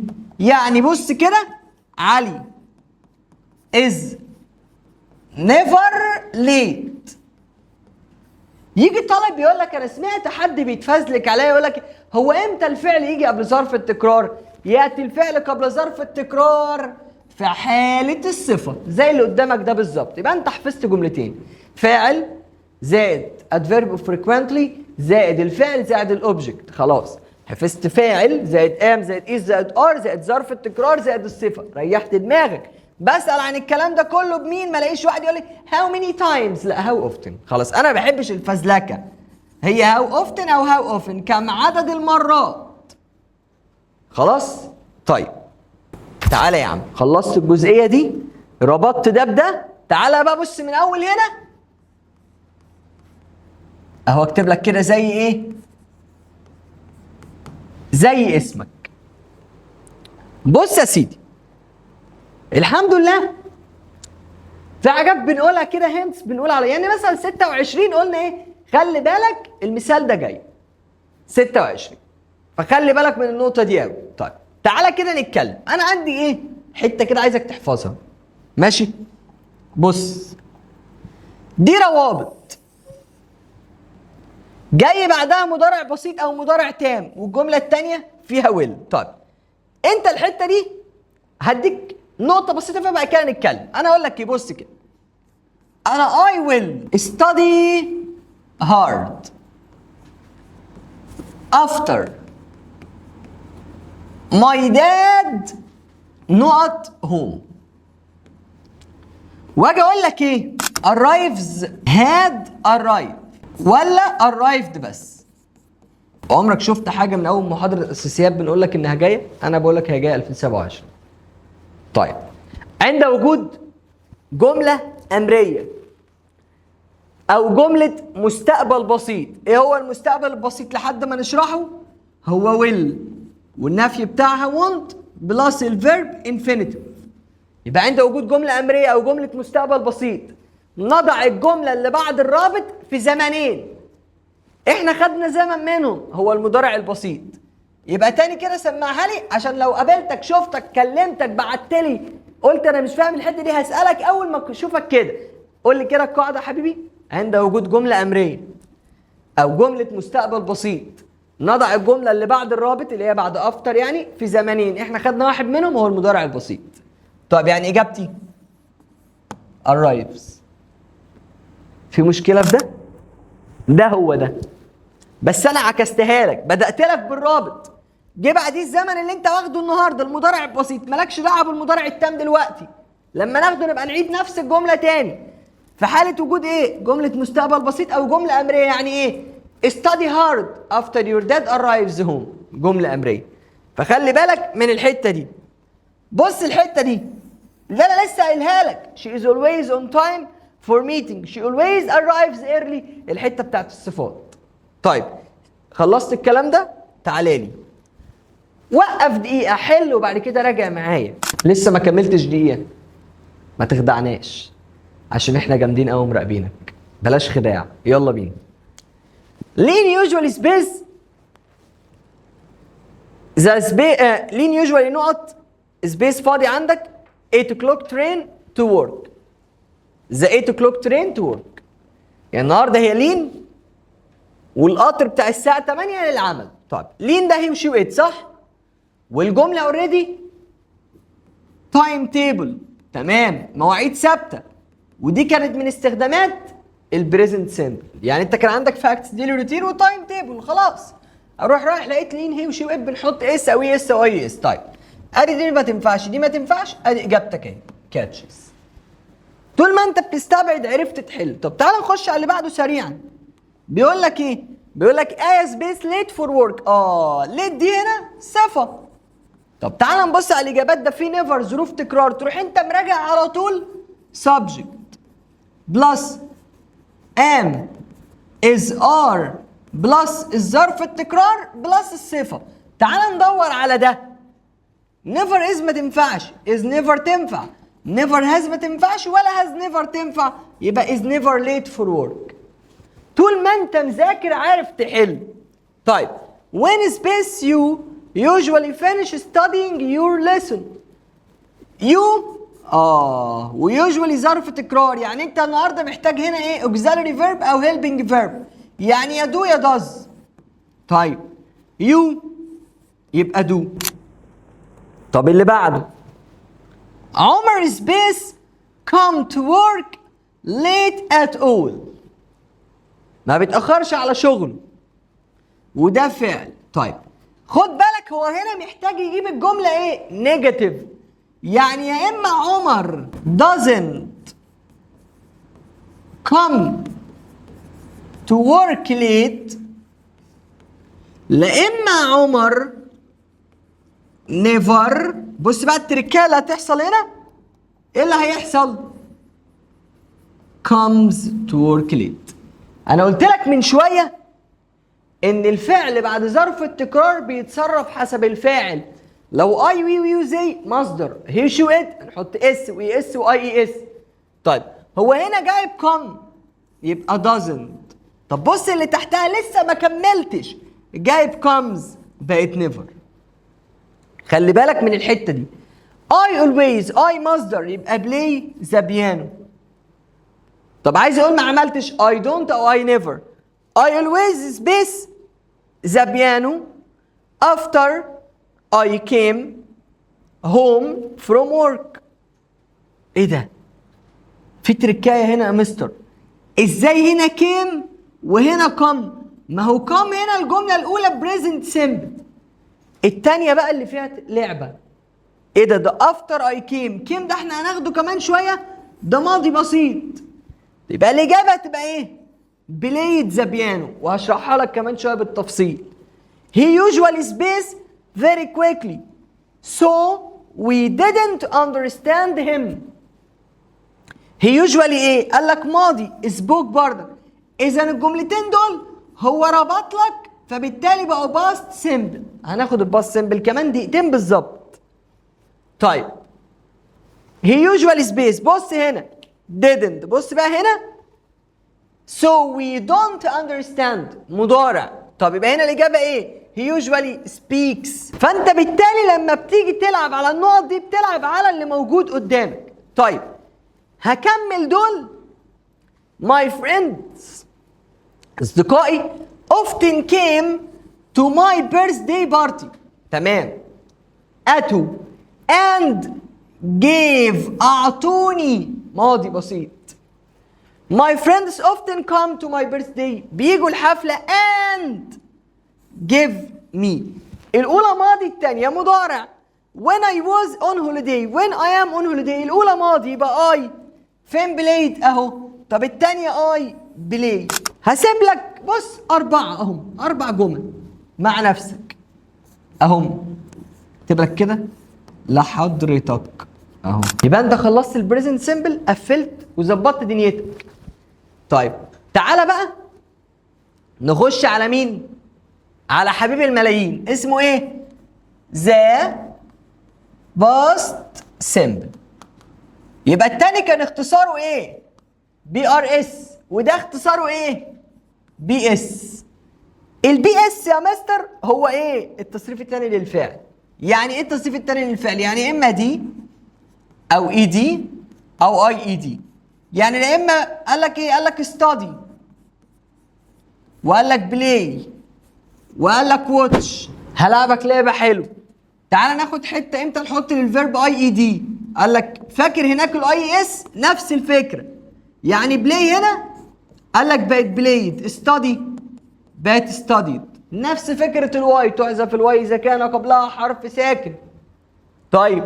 يعني بص كده، علي is never late. يجي طالب يقول لك انا سمعت حد بيتفزلك عليا، يقول لك هو امتى الفعل يجي قبل ظرف التكرار؟ ياتي الفعل قبل ظرف التكرار في حالة الصفة زي اللي قدامك ده بالظبط. يبقى انت حفظت جملتين: فاعل زائد adverb of frequently زائد الفعل زائد ال object. خلاص، حفظت فاعل زائد am زائد is زائد are زائد ظرف التكرار زائد الصفة. ريحت دماغك. بسأل عن الكلام ده كله بمين؟ ما الاقيش واحد يقول لي how many times، لا، how often. خلاص، انا ما بحبش الفزلكه، هي how often او how often، كم عدد المرات. خلاص. طيب تعالى يا عم، خلصت الجزئية دي، ربطت ده بده. تعالى بقى بص من اول هنا، اهو اكتب لك كده زي ايه؟ زي اسمك. بص يا سيدي، الحمد لله في حاجات بنقولها كده hints، بنقول على يعني مثلا 26 قلنا ايه؟ خلي بالك المثال ده جاي 26، فخلي بالك من النقطة دي قوي. طيب، تعالى كده نتكلم. انا عندي ايه؟ حتة كده عايزك تحفظها، ماشي؟ بص، دي روابط جاي بعدها مضارع بسيط او مضارع تام، والجملة الثانية فيها will. طيب، انت الحتة دي هديك نقطة بسيطة فيها، بعد كده نتكلم. انا اقول لك ايه؟ بص كده، انا I will study hard after my dad نقط home. واجي اقول لك ايه؟ arrives، had arrived، ولا arrived بس؟ عمرك شفت حاجة من اول محاضرة الاساسيات بنقول لك انها جايه؟ انا بقول لك هي جاية 2027. طيب، عند وجود جملة امريه او جملة مستقبل بسيط، ايه هو المستقبل البسيط لحد ما نشرحه؟ هو will والنفي بتاعها won't plus ال verb infinitive. يبقى عند وجود جملة امريه او جملة مستقبل بسيط نضع الجملة اللي بعد الرابط في زمنين، احنا خدنا زمن منهم هو المضارع البسيط. يبقى تاني كده سمعها لي عشان لو قابلتك، شفتك، كلمتك، بعتلي، قلت انا مش فاهم الحتة دي، هسالك اول ما اشوفك كده. قول لي كده القاعدة يا حبيبي: عند وجود جملة امريه او جملة مستقبل بسيط نضع الجملة اللي بعد الرابط اللي هي بعد after يعني في زمنين، احنا خدنا واحد منهم هو المضارع البسيط. طيب يعني اجابتي arrives. في مشكلة في ده؟ ده هو ده، بس انا عكستها لك، بدات لك بالرابط، جه بعديه الزمن اللي انت واخده النهارده المضارع البسيط، مالكش دعوه بالمضارع التام دلوقتي، لما ناخده نبقى نعيد نفس الجملة تاني. في حاله وجود ايه؟ جملة مستقبل بسيط او جملة امريه. يعني ايه؟ study hard after your dad arrives home، جملة امريه. فخلي بالك من الحتة دي. بص الحتة دي اللي انا لسه قايلها لك، she is always on time for meeting، she always arrives early، الحتة بتاعت الصفات. طيب خلصت الكلام ده؟ تعالى لي، وقف دقيقه، حل وبعد كده راجع معايا. لسه ما كملتش دقيقه، ما تخدعناش عشان احنا جامدين قوي مراقبينك، بلاش خداع. يلا بينا. لين usually space the space، لين usually نقط space فاضي عندك 8 o'clock train to work، the 8 o'clock train to work. يعني النهارده هي لين والقطر بتاع الساعة 8 للعمل. طيب لين ده he و she و it، صح؟ والجملة already time table، تمام، مواعيد ثابتة، ودي كانت من استخدامات ال present simple. يعني انت كان عندك facts، daily routine و time table، خلاص. اروح رايح لقيت لين he و she و it، بنحط s او es او ies. طيب ادي دي ما تنفعش، دي ما تنفعش، ادي اجابتك اهي catches. طول ما انت بتستبعد عرفت تحل. طب تعال نخش على اللي بعده سريعا. بيقول لك ايه؟ بيقول لك ايه space late for work. late دي هنا صفه. طب تعال نبص على الاجابات. ده في never ظروف تكرار، تروح انت مراجع على طول subject plus am is are plus الظرف التكرار plus الصفه. تعال ندور على ده. never is ما تنفعش، is never تنفع، never has ما تنفعش، ولا has never تنفع، يبقى is never late for work. طول ما انت مذاكر عارف تحل. طيب when space you usually finish studying your lesson، you و usually ظرف تكرار، يعني انت النهارده محتاج هنا ايه؟ auxiliary verb او helping verb، يعني يا do يا does. طيب you يبقى do. طب اللي بعده، عمر space come to work late at all، ما بيتأخرش على شغله وده فعل. طيب خد بالك هو هنا محتاج يجيب الجملة ايه؟ negative، يعني يا اما عمر doesn't come to work late، لا اما عمر never. بص بقى التركايه اللي هتحصل هنا، ايه اللي هيحصل؟ comes to work late. انا قلت لك من شوية ان الفعل بعد ظرف التكرار بيتصرف حسب الفاعل. لو I we you they مصدر، he she it نحط s و es و ies. طيب هو هنا جايب come يبقى doesn't. طب بص اللي تحتها لسه ما كملتش، جايب comes بقت never. خلي بالك من الحتة دي. I always، I مصدر يبقى play the piano. طب عايز اقول ما عملتش، I don't او I never. I always space the piano after I came home from work. ايه ده؟ في تركايه هنا يا مستر. ازاي هنا came وهنا come؟ ما هو come هنا الجملة الاولى present simple، التانية بقى اللي فيها لعبه. ايه ده؟ ده after I came، came ده احنا هناخده كمان شويه، ده ماضي بسيط. يبقى الاجابة تبقى ايه؟ played the piano، وهشرحها لك كمان شوية بالتفصيل. He usually space very quickly so we didn't understand him. He usually ايه؟ قال لك ماضي، spoke برضك. اذا الجملتين دول هو ربط لك، فبالتالي بقوا past simple. هناخد ال past simple كمان دقيقتين بالظبط. طيب He usually space. بص هنا didn't، بص بقى هنا so we don't understand مضارع. طب يبقى هنا الإجابة إيه؟ He usually speaks. فأنت بالتالي لما بتيجي تلعب على النقط دي بتلعب على اللي موجود قدامك. طيب هكمل دول. My friends أصدقائي often came to my birthday party. تمام. أتوا and gave أعطوني ماضي بسيط. My friends often come to my birthday، بيجوا الحفلة and give me. الأولى ماضي، الثانية مضارع. When I was on holiday، when I am on holiday، الأولى ماضي يبقى I فين played أهو. طب الثانية I play. هسيب لك بص أربعة أهم، أربع جمل مع نفسك أهم، اكتب لك كده لحضرتك أهو. يبقى أنت خلصت ال present simple، قفلت وظبطت دنيتك. طيب تعالى بقى نخش على مين؟ على حبيب الملايين، اسمه ايه؟ the past simple. يبقى التاني كان اختصاره ايه؟ PRS، وده اختصاره ايه؟ PS. ال PS يا مستر هو ايه؟ التصريف الثاني للفعل. يعني ايه التصريف الثاني للفعل؟ يعني اما d او ed او ied. يعني يا اما قال لك ايه؟ قال لك study، وقال لك play، وقال لك watch. هلعبك لعبه حلوه. تعال ناخد حتة امتى نحط لل verb ied. قال لك فاكر هناك ال ies؟ نفس الفكره. يعني play هنا قال لك بقت played، study بقت studied. نفس فكرة ال y، تحذف ال y اذا كان قبلها حرف ساكن. طيب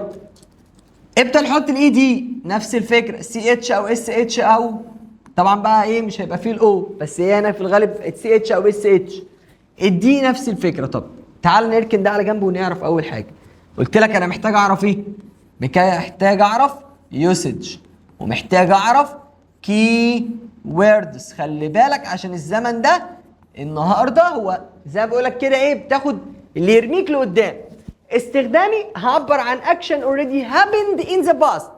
امتى نحط ال ed؟ نفس الفكره، سي اتش او اس اتش، او طبعا بقى ايه مش هيبقى فيه ال o، بس هي هنا في الغالب سي اتش او اس اتش. ال d نفس الفكره. طب تعال نركن ده على جنب ونعرف اول حاجه. قلت لك انا محتاج اعرف ايه؟ محتاج اعرف usage ومحتاج اعرف key words. خلي بالك عشان الزمن ده النهارده هو زي ما بقول لك كده ايه، بتاخد اللي يرميك لقدام. استخدامي هعبر عن action already happened in the past،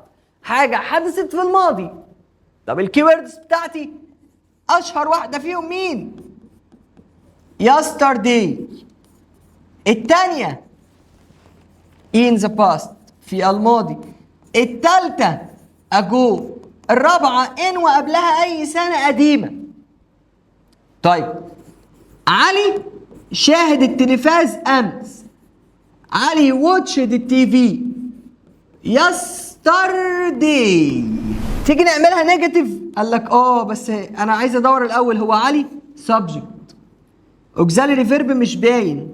حاجة حدثت في الماضي. طب ال key words بتاعتي اشهر واحدة فيهم مين؟ yesterday. الثانية in the past في الماضي. الثالثة ago. الرابعة in وقبلها اي سنة قديمه. طيب علي شاهد التلفاز امس. علي watched ال TV yesterday. تيجي نعملها negative؟ قال لك بس انا عايز ادور الاول. هو علي subject، auxiliary verb مش باين،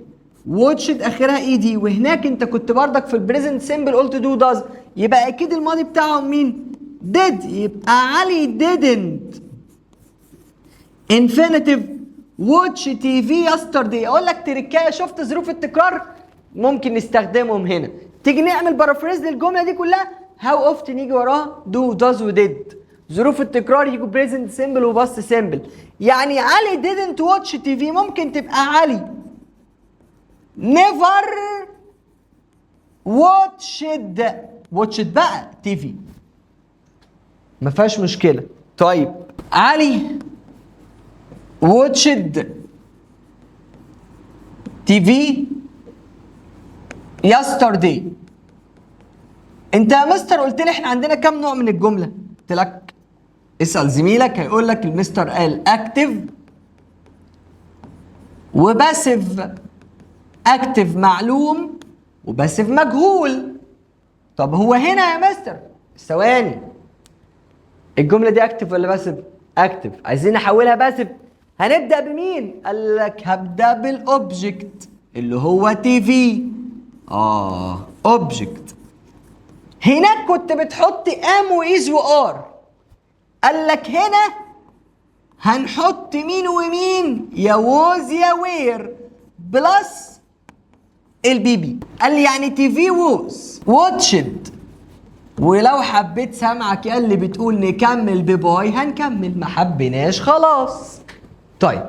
watched اخرها ed، وهناك انت كنت بردك في ال present simple قلت do does، يبقى اكيد الماضي بتاعهم مين؟ did. يبقى علي didn't infinitive watch TV yesterday. اقول لك تركايه، شفت ظروف التكرار ممكن نستخدمهم هنا. تيجي نعمل paraphrase للجملة دي كلها، how often يجي وراها do does و did، ظروف التكرار يجوا present simple و past simple. يعني علي didn't watch TV ممكن تبقى علي never watched، watched بقى TV، ما فيهاش مشكله. طيب علي watched TV yesterday. انت يا مستر قلت لي احنا عندنا كام نوع من الجمله؟ قلت لك اسال زميلك هيقول لك المستر قال active و passive. active معلوم و passive مجهول. طب هو هنا يا مستر ثواني، الجملة دي active ولا passive؟ active. عايزين نحولها passive، هنبدا بمين؟ قال لك هبدا بال object اللي هو TV. Object. هناك كنت بتحط am و is و are، قال لك هنا هنحط مين ومين؟ يا was يا were plus ال PP. قال لي يعني TV was watched. ولو حبيت سامعك يا اللي بتقول نكمل ب by هنكمل، ما حبيناش خلاص. طيب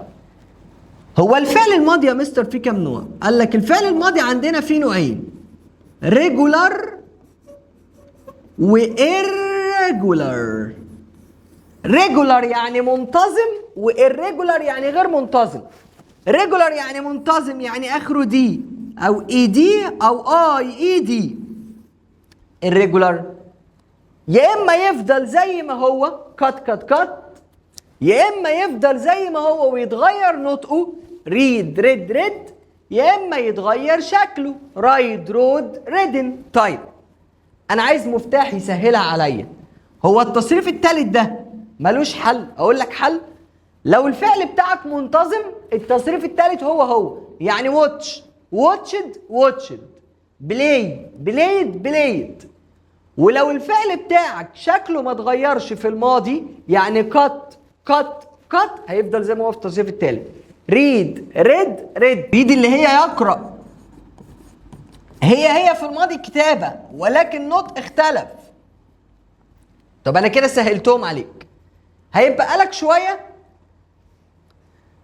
هو الفعل الماضي يا مستر فيه كام نوع؟ قال لك الفعل الماضي عندنا فيه نوعين، regular و irregular. regular يعني منتظم و irregular يعني غير منتظم. regular يعني منتظم، يعني اخره d او ed او ied. irregular يا اما يفضل زي ما هو cut cut cut، يا اما يفضل زي ما هو ويتغير نطقه read read read، يا اما يتغير شكله ride rode ridden. طيب انا عايز مفتاح يسهلها عليا. هو التصريف الثالث ده ملوش حل؟ اقول لك حل. لو الفعل بتاعك منتظم التصريف الثالث هو هو، يعني watch watched watched، play played played. ولو الفعل بتاعك شكله ما اتغيرش في الماضي، يعني cut cut cut، هيفضل زي ما هو في التصريف الثالث read read read. read اللي هي يقرأ، هي هي في الماضي كتابة، ولكن نطق اختلف. طب انا كده سهلتهم عليك. هيبقى لك شوية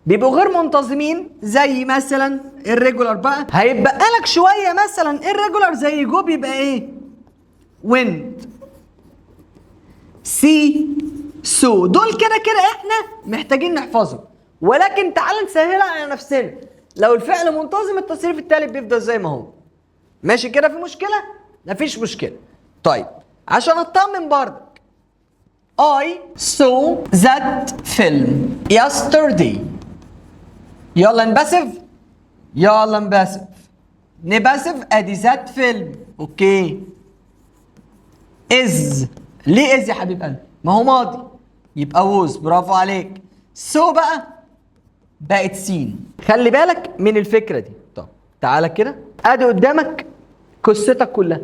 بيبقوا غير منتظمين زي مثلا irregular بقى، هيبقى لك شوية مثلا irregular زي go بيبقى ايه؟ went، see saw. دول كده كده احنا محتاجين نحفظهم، ولكن تعال نسهلها على نفسنا. لو الفعل منتظم التصريف الثالث بيفضل زي ما هو. ماشي كده؟ في مشكلة؟ مفيش مشكلة. طيب عشان اطمن برضك، I saw that film yesterday. يلا نبسف، يلا نبسف، نبسف. ادي that film، okay. is، ليه is يا حبيب قلبي؟ ما هو ماضي، يبقى was. برافو عليك. saw بقى بقت seen. خلي بالك من الفكرة دي. طب تعالى كده، ادي قدامك قصتك كلها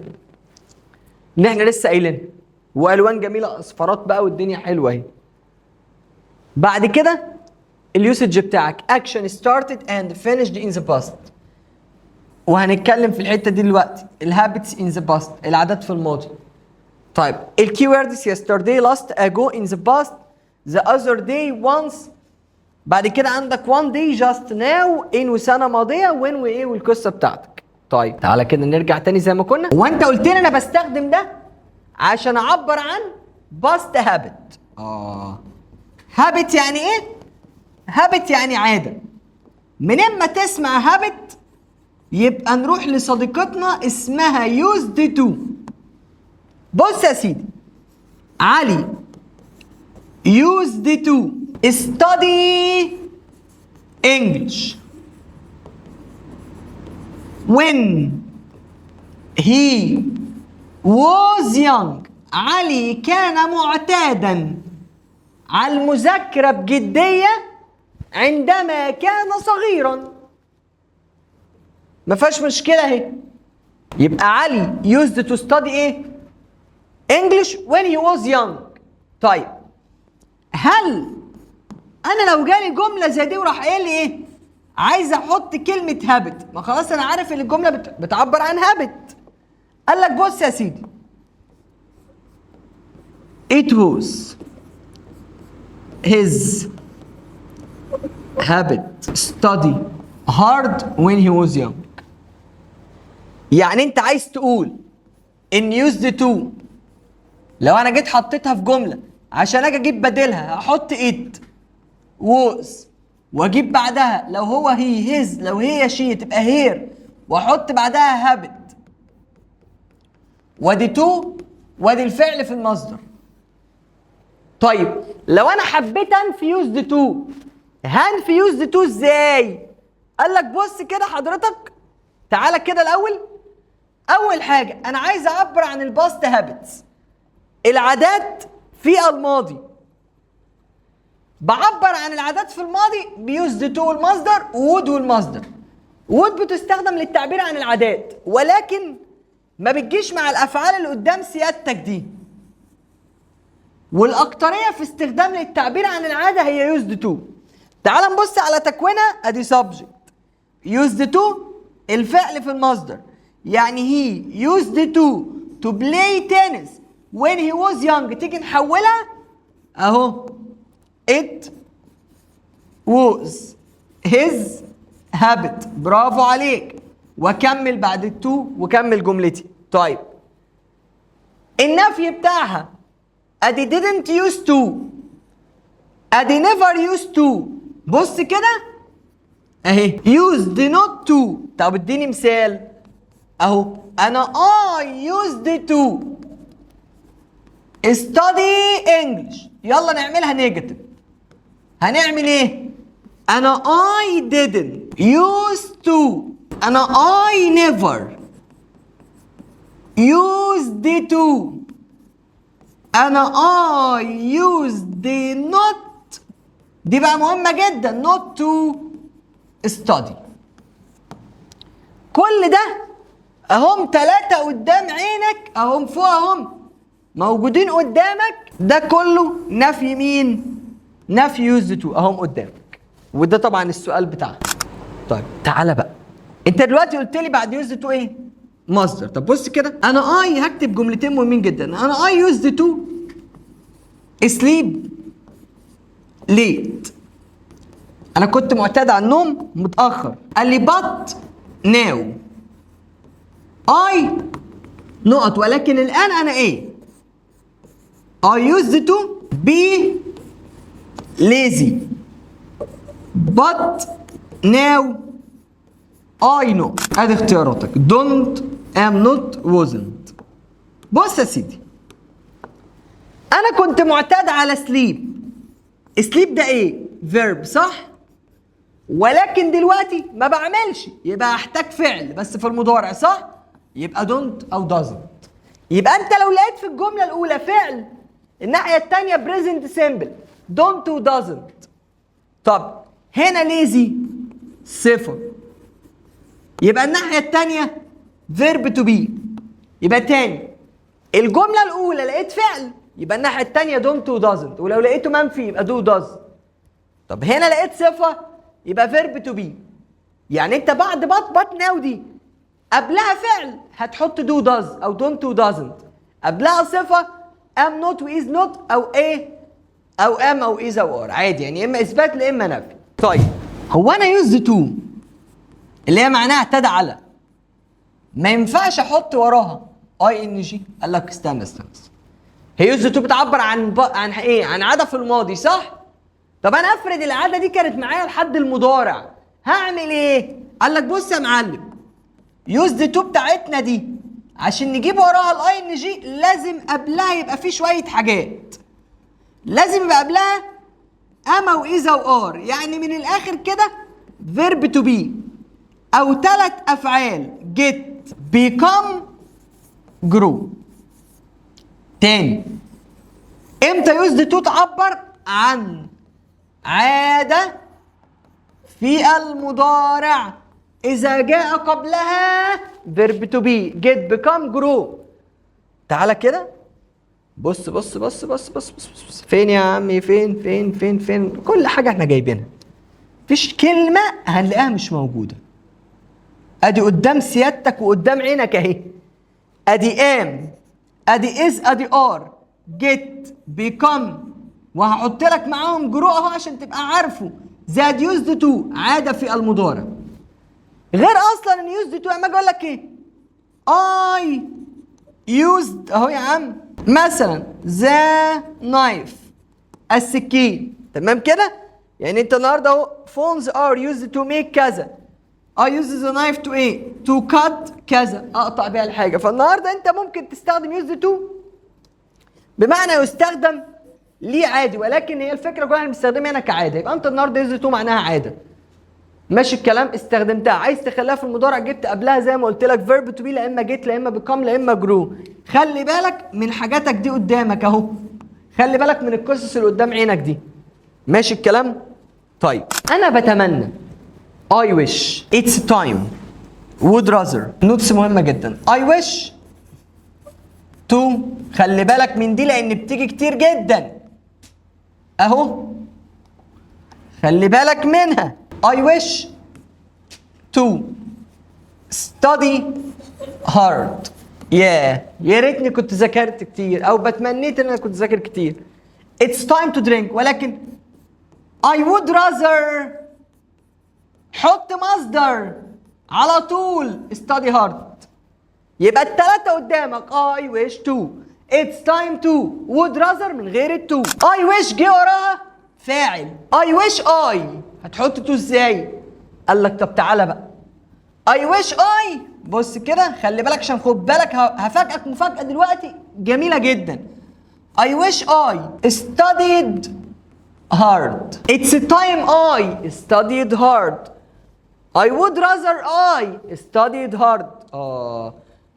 اللي احنا لسه قايلينها، والوان جميله، اصفرات بقى، والدنيا حلوة اهي. بعد كده ال usage بتاعك action started and finished in the past، وهنتكلم في الحتة دي دلوقتي. ال habits in the past، العادات في الماضي. طيب ال keywords yesterday، last، ago، in the past، the other day، once. بعد كده عندك one day، just now، in وسنة ماضيه، when وايه والقصه بتاعتك. طيب تعالى كده نرجع تاني زي ما كنا. وانت قلت لي انا بستخدم ده عشان اعبر عن past habit. Habit يعني ايه؟ habit يعني عاده. من اما تسمع habit يبقى نروح لصديقتنا اسمها used to. بص يا سيدي، علي used to study English when he was young. علي كان معتادا على المذاكرة بجدية عندما كان صغيرا. ما فيهاش مشكلة اهي. يبقى علي used to study ايه؟ English when he was young. طيب هل انا لو جالي جملة زي دي وراح قايل لي ايه؟ عايز احط كلمة habit، ما خلاص انا عارف ان الجملة بتعبر عن habit. قال لك بص يا سيدي، it was his habit study hard when he was young. يعني انت عايز تقول ان used to لو انا جيت حطيتها في جمله، عشان اجي اجيب بديلها هحط it was واجيب بعدها لو هو he his، لو هي she تبقى her، واحط بعدها habit، وادي to وادي الفعل في المصدر. طيب لو انا حبيت انفي used to، هنفي used to ازاي؟ قال لك بص كده حضرتك، تعالى كده الاول. اول حاجة انا عايز اعبر عن ال past habits، العادات في الماضي. بعبر عن العادات في الماضي ب used to المصدر، would والمصدر. would بتستخدم للتعبير عن العادات، ولكن ما بتجيش مع الافعال اللي قدام سيادتك دي، والاكتريه في استخدام للتعبير عن العادة هي used to. تعال نبص على تكوينها. ادي subject، used to، الفعل في المصدر. يعني he used to play tennis when he was young. تيجي نحولها اهو، it was his habit. برافو عليك. واكمل بعد ال to وكمل جملتي. طيب النفي بتاعها ادي didn't use to، ادي never used to. بص كده اهي used not to. طب اديني مثال اهو، انا I used to study English. يلا نعملها negative. هنعمل ايه؟ انا I didn't used to، انا I never used to، انا I used not، دي بقى مهمة جدا، not to study. كل ده اهم ثلاثة قدام عينك، اهم فوق، اهم موجودين قدامك. ده كله نفي مين؟ نفي used to، اهم قدامك، وده طبعا السؤال بتاعك. طيب تعالى بقى، انت دلوقتي قلت لي بعد used to ايه؟ مصدر. طب بص كده، انا I هكتب جملتين مهمين جدا. انا I used to sleep late، انا كنت معتاد على النوم متاخر. قال لي but now I نقط، ولكن الان انا ايه؟ I used to be lazy but now I know. ادي اختياراتك: don't، am not، wasn't. بص يا سيدي، انا كنت معتاد على sleep. sleep ده ايه؟ verb، صح؟ ولكن دلوقتي ما بعملش، يبقى احتاج فعل بس في المضارع، صح؟ يبقى don't او doesn't. يبقى انت لو لقيت في الجملة الاولى فعل، الناحية الثانية present simple، don't و doesn't. طب هنا lazy صفه، يبقى الناحية الثانية verb to be. يبقى تاني، الجملة الاولى لقيت فعل، يبقى الناحية الثانية don't و doesn't، ولو لقيته منفي يبقى do does. طب هنا لقيت صفه، يبقى verb to be. يعني انت بعد but، but now دي قبلها فعل هتحط do does او don't و doesn't، قبلها صفة am not و is not او ايه او am او is او are، عادي، يعني اما اثبات لا اما نفي. طيب هو انا used to اللي هي معناها اعتاد على، ما ينفعش احط وراها ing؟ قال لك استنى استنى استنى. هي used to بتعبر عن ايه؟ عن عادة في الماضي، صح؟ طب انا افرض العادة دي كانت معايا لحد المضارع، هعمل ايه؟ قال لك بص يا معلم، used to بتاعتنا دي عشان نجيب وراها ال ing لازم قبلها يبقى في شوية حاجات. لازم يبقى قبلها am او is او are، يعني من الاخر كده verb to be او ثلاث افعال: get، become، grow. تاني، امتى used to تعبر عن عادة في المضارع؟ إذا جاء قبلها verb to be: get، become، grow. تعالى كده، بص بص بص بص بص بص، بص، بص. فين يا عمي؟ فين فين فين فين؟ كل حاجة احنا جايبينها، مفيش كلمة هنلاقيها مش موجودة. ادي قدام سيادتك وقدام عينك اهي. ادي am، ادي is، ادي are، get، become، وهحط لك معاهم grow اهو عشان تبقى عارفه. زائد used to، عادة في المضارع. غير اصلا ان used to، اما اجي اقول لك ايه؟ I used اهو يا عم مثلا the knife، السكين، تمام كده؟ يعني انت النهارده اهو phones are used to make كذا، I use the knife to ايه؟ to cut كذا، اقطع بيها الحاجه. فالنهارده انت ممكن تستخدم used to بمعنى يستخدم ليه عادي، ولكن هي الفكرة كلها احنا بنستخدمها هنا كعاده. يبقى انت النهارده used to معناها عاده، ماشي الكلام؟ استخدمتها، عايز تخليها في المضارع، جبت قبلها زي ما قلت لك verb to be، لا اما get لا اما become لا اما grow. خلي بالك من حاجاتك دي قدامك اهو، خلي بالك من القصص اللي قدام عينك دي، ماشي الكلام؟ طيب، انا بتمنى I wish، it's time، would rather. notes مهمة جدا. I wish to، خلي بالك من دي لان بتيجي كتير جدا اهو، خلي بالك منها. I wish to study hard، يا ريتني كنت ذاكرت كتير، او بتمنيت ان انا كنت ذاكر كتير. It's time to drink، ولكن I would rather، حط مصدر على طول، study hard. يبقى التلاتة قدامك: I wish to، it's time to، would rather من غير ال to. I wish جه وراها فاعل، I wish I هتحط to ازاي؟ قال لك طب تعالى بقى، I wish I، بص كده خلي بالك عشان خد بالك، هفاجئك مفاجأة دلوقتي جميلة جدا. I wish I studied hard. It's time I studied hard. I would rather I studied hard.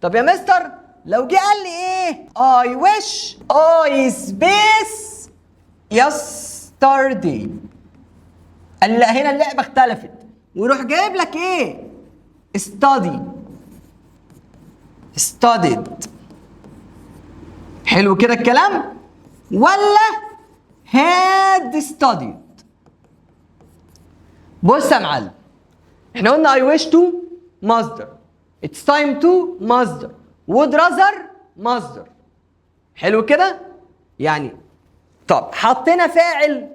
طب يا مستر، لو جه قال لي ايه؟ I wish I space yesterday. قال لا، هنا اللعبة اختلفت، ويروح جايب لك ايه؟ study، studied. حلو كده الكلام؟ ولا had studied؟ بص يا معلم، احنا قلنا I wish to مصدر، it's time to مصدر، would rather مصدر. حلو كده؟ يعني طب حطينا فاعل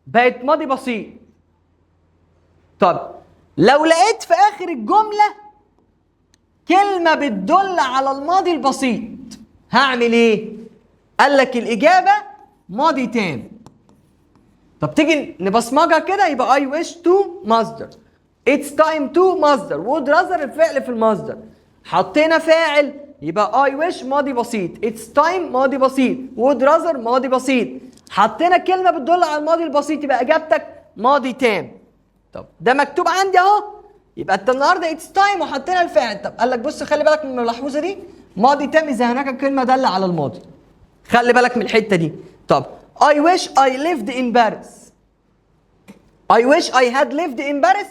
بقت ماضي بسيط. طب لو لقيت في اخر الجملة كلمة بتدل على الماضي البسيط هعمل ايه؟ قال لك الإجابة ماضي تام. طب تيجي نبصمجها كده، يبقى I wish to مصدر، it's time to مصدر، would rather الفعل في المصدر. حطينا فاعل يبقى I wish ماضي بسيط، it's time ماضي بسيط، would rather ماضي بسيط. حطينا كلمة بتدل على الماضي البسيط يبقى إجابتك ماضي تام. طب ده مكتوب عندي اهو، يبقى انت النهارده it's time وحطينا الفاعل. طب قال لك بص، خلي بالك من الملحوظة دي، ماضي تام اذا هناك كلمة دل على الماضي. خلي بالك من الحتة دي. طب I wish I lived in Paris، I wish I had lived in Paris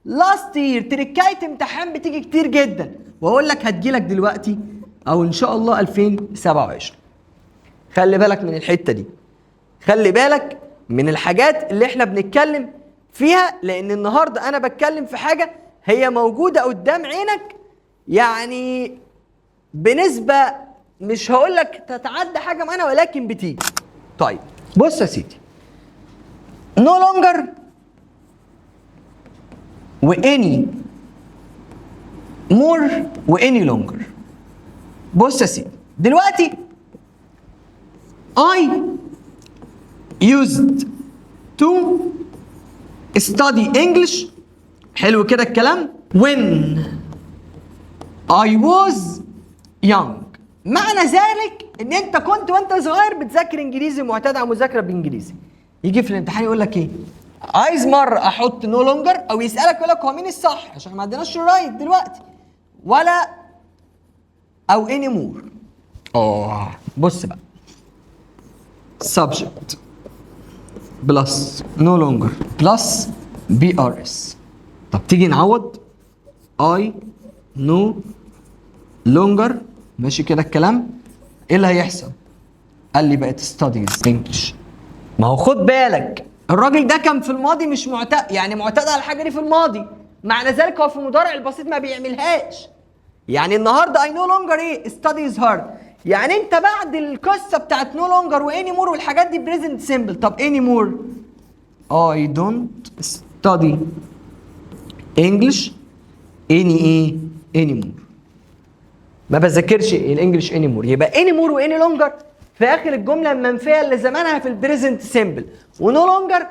last year. تركاية امتحان بتيجي كتير جدا، واقول لك هتجيلك دلوقتي او ان شاء الله 2027. خلي بالك من الحتة دي، خلي بالك من الحاجات اللي احنا بنتكلم فيها، لان النهارده انا بتكلم في حاجة هي موجودة قدام عينك، يعني بنسبة مش هقول لك تتعدى حاجة معينة ولكن بتيجي. طيب بص يا سيدي، no longer و any more و any longer. بص يا سيدي، دلوقتي I used to study English، حلو كده الكلام، when I was young. معنى ذلك ان انت كنت وانت صغير بتذاكر انجليزي، معتاد على مذاكرة بانجليزي. يجي في الامتحان يقول لك ايه؟ عايز مرة احط no longer، او يسالك يقول لك هو مين الصح، عشان ما عندناش ال right دلوقتي، ولا او any more. بص بقى، subject plus no longer plus PRS. طب تيجي نعوض، I no longer، ماشي كده الكلام؟ ايه اللي هيحصل؟ قال لي بقت studies English. ما هو خد بالك، الراجل ده كان في الماضي مش معتاد، يعني معتاد على الحاجة دي في الماضي، معنى ذلك هو في المضارع البسيط ما بيعملهاش. يعني النهارده I no longer ايه؟ studies hard. يعني انت بعد القصة بتاعت no longer و any more والحاجات دي present simple. طب any more، I don't study English any ايه؟ anymore. ما بذاكرش ال English anymore. يبقى any more و any longer في اخر الجملة المنفية اللي زمانها في ال present simple، و no longer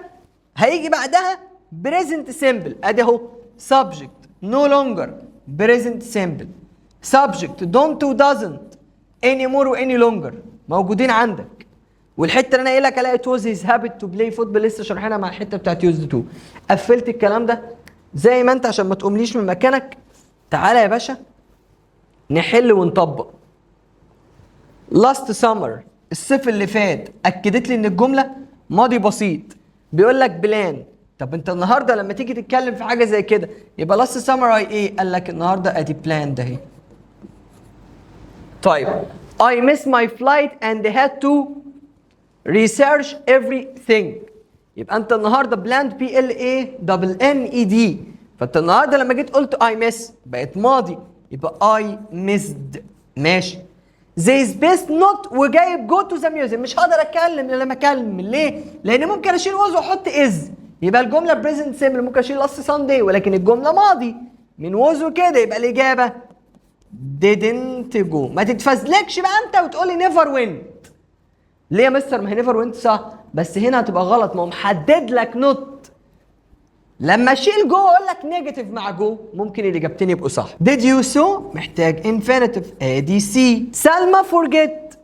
هيجي بعدها present simple. ادي اهو، subject no longer present simple، subject don't و doesn't، any more و any longer موجودين عندك. والحتة اللي انا قايل لك عليها it was his habit to play football لسه شارحينها مع الحتة بتاعت used to. قفلت الكلام ده زي ما انت عشان ما تقومليش من مكانك. تعالى يا باشا نحل ونطبق. last summer الصيف اللي فات، اكدت لي ان الجملة ماضي بسيط. بيقول لك plan. طب انت النهارده لما تيجي تتكلم في حاجة زي كده يبقى last summer I ايه؟ قال لك النهارده ادي plan ده اهي. طيب I missed my flight and had to research everything. يبقى انت النهارده planned، P L A double N E D. فانت النهارده لما جيت قلت I miss بقت ماضي، يبقى I missed. ماشي. they space not وجايب go to the museum. مش هقدر اتكلم لما اكمل، ليه؟ لان ممكن اشيل was واحط is، يبقى الجملة present simple. ممكن اشيل last Sunday ولكن الجملة ماضي من was وكده، يبقى الاجابة didn't go. ما تتفزلكش بقى انت وتقولي never went. ليه يا مستر؟ ما هي never went صح، بس هنا هتبقى غلط، ما هو محدد لك not. لما اشيل go اقول لك negative مع go ممكن الاجابتين يبقوا صح. did you saw محتاج infinitive، ادي see. سلمى forget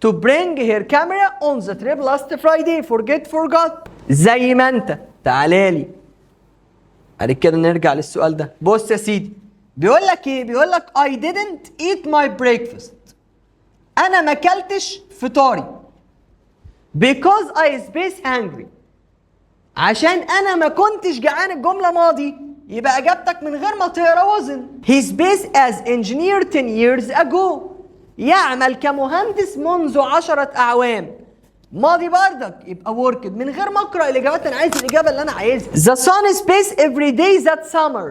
to bring her camera on the trip last Friday. forget forgot زي ما انت. تعالى لي بعد كده نرجع للسؤال ده. بص يا سيدي، بيقول لك ايه؟ بيقول لك I didn't eat my breakfast، انا ما اكلتش فطاري، because I space hungry، عشان انا ما كنتش جعان. الجملة ماضي، يبقى اجابتك من غير ما تقرا wasn't. he space as engineer 10 years ago، يعمل كمهندس منذ 10 اعوام. ماضي بردك، يبقى worked. من غير ما اقرا الاجابات، انا عايز الاجابة اللي انا عايزها. The sun space every day that summer.